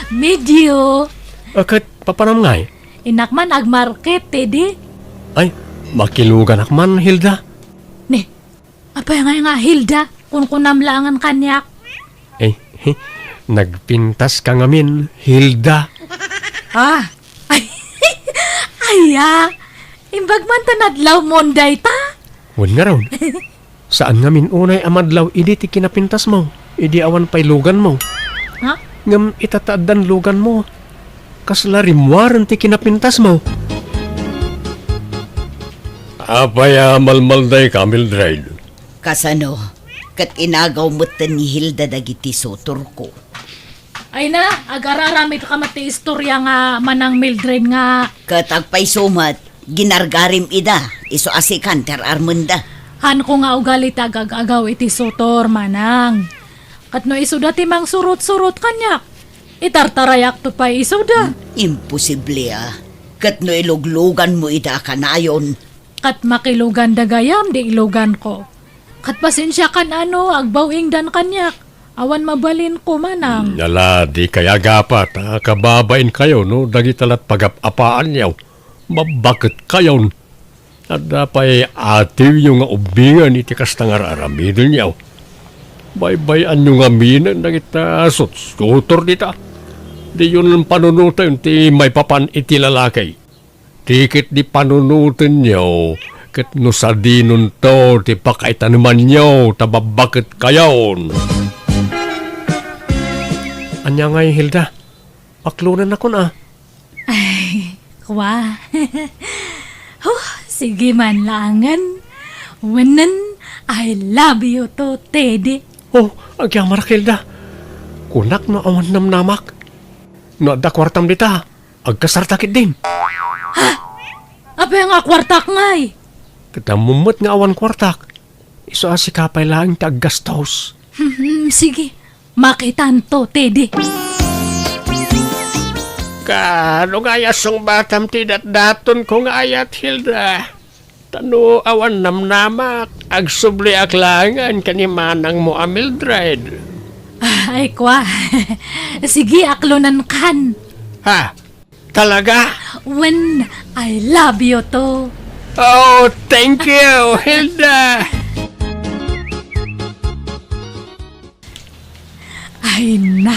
Medio. A, ket papanam ngay? Innak man agmarket, Teddy. Ay, makiluganak man, Hilda. Ne, apay ngay nga Hilda? Kunkunam laengen kaniak. Eh, nagpintas ka ngamin, Hilda. Ah, ay, aya, imbag man ta nadlawmon dayta? Wen ngarud. Saan ngamin unay a madlaw idi ti kinapintasmo, idi awan pay luganmo. Ha? Ngem ita ta addan luganmo, kasla rimmuaren ti kinapintasmo. Apay a malmaldayka, Mildred? Kasano? Ket inagaw metten ni Hilda dagiti sutorko. Ay na, agar-aramidka met ti istorya nga manang Mildred nga. Ket agpayso met, ginargarim ida, isu a sikan ti ar-armenda. Hanko nga ugali ti agag-agaw iti sutor, manang. Ket no isuda ti mangsurot-surot kaniak, itartarayakto pay isuda. Imposible a. Ket no ilugluganmo ida a kanayon. Ket makiluganda gayam di iluganko. Ket pasensiakan a no agbaw-ingdan kaniak. Awan mabalinko, manang. Ala, dikay agapat a kababainkayo no dagita lat pagap-apaanyo. Mabbaketkayon. Adda pay atiwyo nga ubbingen iti kasta nga ar-aramidenyo. Baybay-anyo ngaminen dagita sutsutor dita. Diyon panunoten ti maipapan iti lalaki. Ti ketdi panunotenyo, ket no sadinonto ti pakaitanemanyo ta babbaketkayon. Ania ngay, Hilda? Paklonennakon a. Ay, kua. Huh, sige man laengen. Wenen, I love you too, Teddy. Oh, agyamanak, Hilda. Kunak no awan namnamak. No adda kuartam dita, Agkasarta ketdin. Ha? Apay nga kuartak ngay? Ket ammom met nga awan kuartak. Isu a sika pay laeng ti aggastos. Hmm, sige. Makitanto, Teddy. Kaano nga aya sungbatam ti datdatonko nga ayat, Hilda? Ta no awan namnamak, agsubliak laengen ken ni manangmo a Mildred. Ay, kwa. Sige, aklonenkan. Ha? Talaga? When I love you too. Oh, thank you, Hilda. Ay na.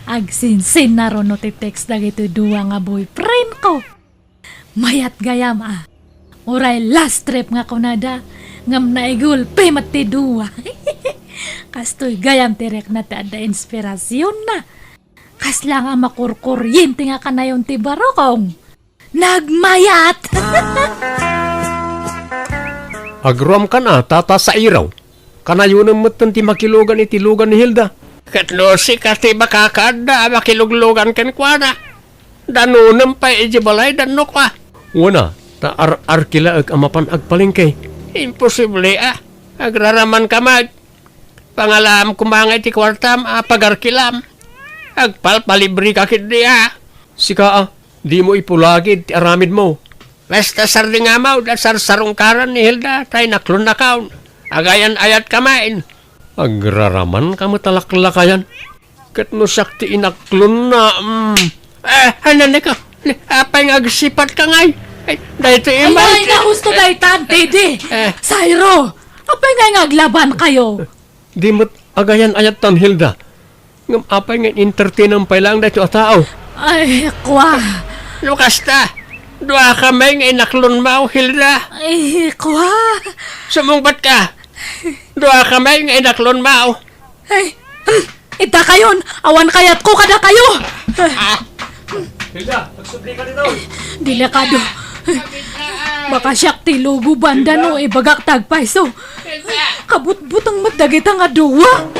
Agsinsin na runo ti text dagiti dua nga boyfriend ko. Mayat gayam a. Uray last trip nga kunada, ngem naigulpi met ti dua. Kastoy gayam ti rikna ti adda inspirasionna. Kasla nga makurkuryente nga kanayon ti barukong. Nagmayat! Agruamkan a, Tata Sairo. Kanayonem metten ti makilugan iti lugan ni Hilda. Ket no sika ti makakaadda a makiluglugan kenkuana, danonem pay idiay balay, danno kua. Wen a, ta ar-arkilaek a mapan agpalengke. Imposible a. Agraramanka met. Pangalaam koma nga iti kuartam a pagarkilam. Agpalpalibreka ketdi a. Sika a, dimo ipulagid ti aramidmo. Basta sardengam a, da sarsarungkaran ni Hilda, ta inaklonnakon. Agayan-ayatka met. Agraramanka met a laklakayan. Ket no siak ti inaklonna, mm. Eh, ananeka, apay nga agsipatka ngay? Ay, daytoy. Ay, met. Ay, nahusto daytan, Teddy. Eh. Sairo, apay nga aglabankayo? Di met agayan-ayattan, Hilda. Ngem apay nga in-entertainam pay laeng daytoy a tao? Ay, kwa. No kasta, duakami nga inaklonmo, Hilda. Ay, kwa. Sumungbatka. Duakami nga inaklonmo. Ay, hmm, itakayon, awan kayatko kadakayo. Ah. Hilda, agsublika ditoy. Delikado. Baka siak ti luguban da no ibagak ti agpayso. Kabutbuteng met dagita nga dua.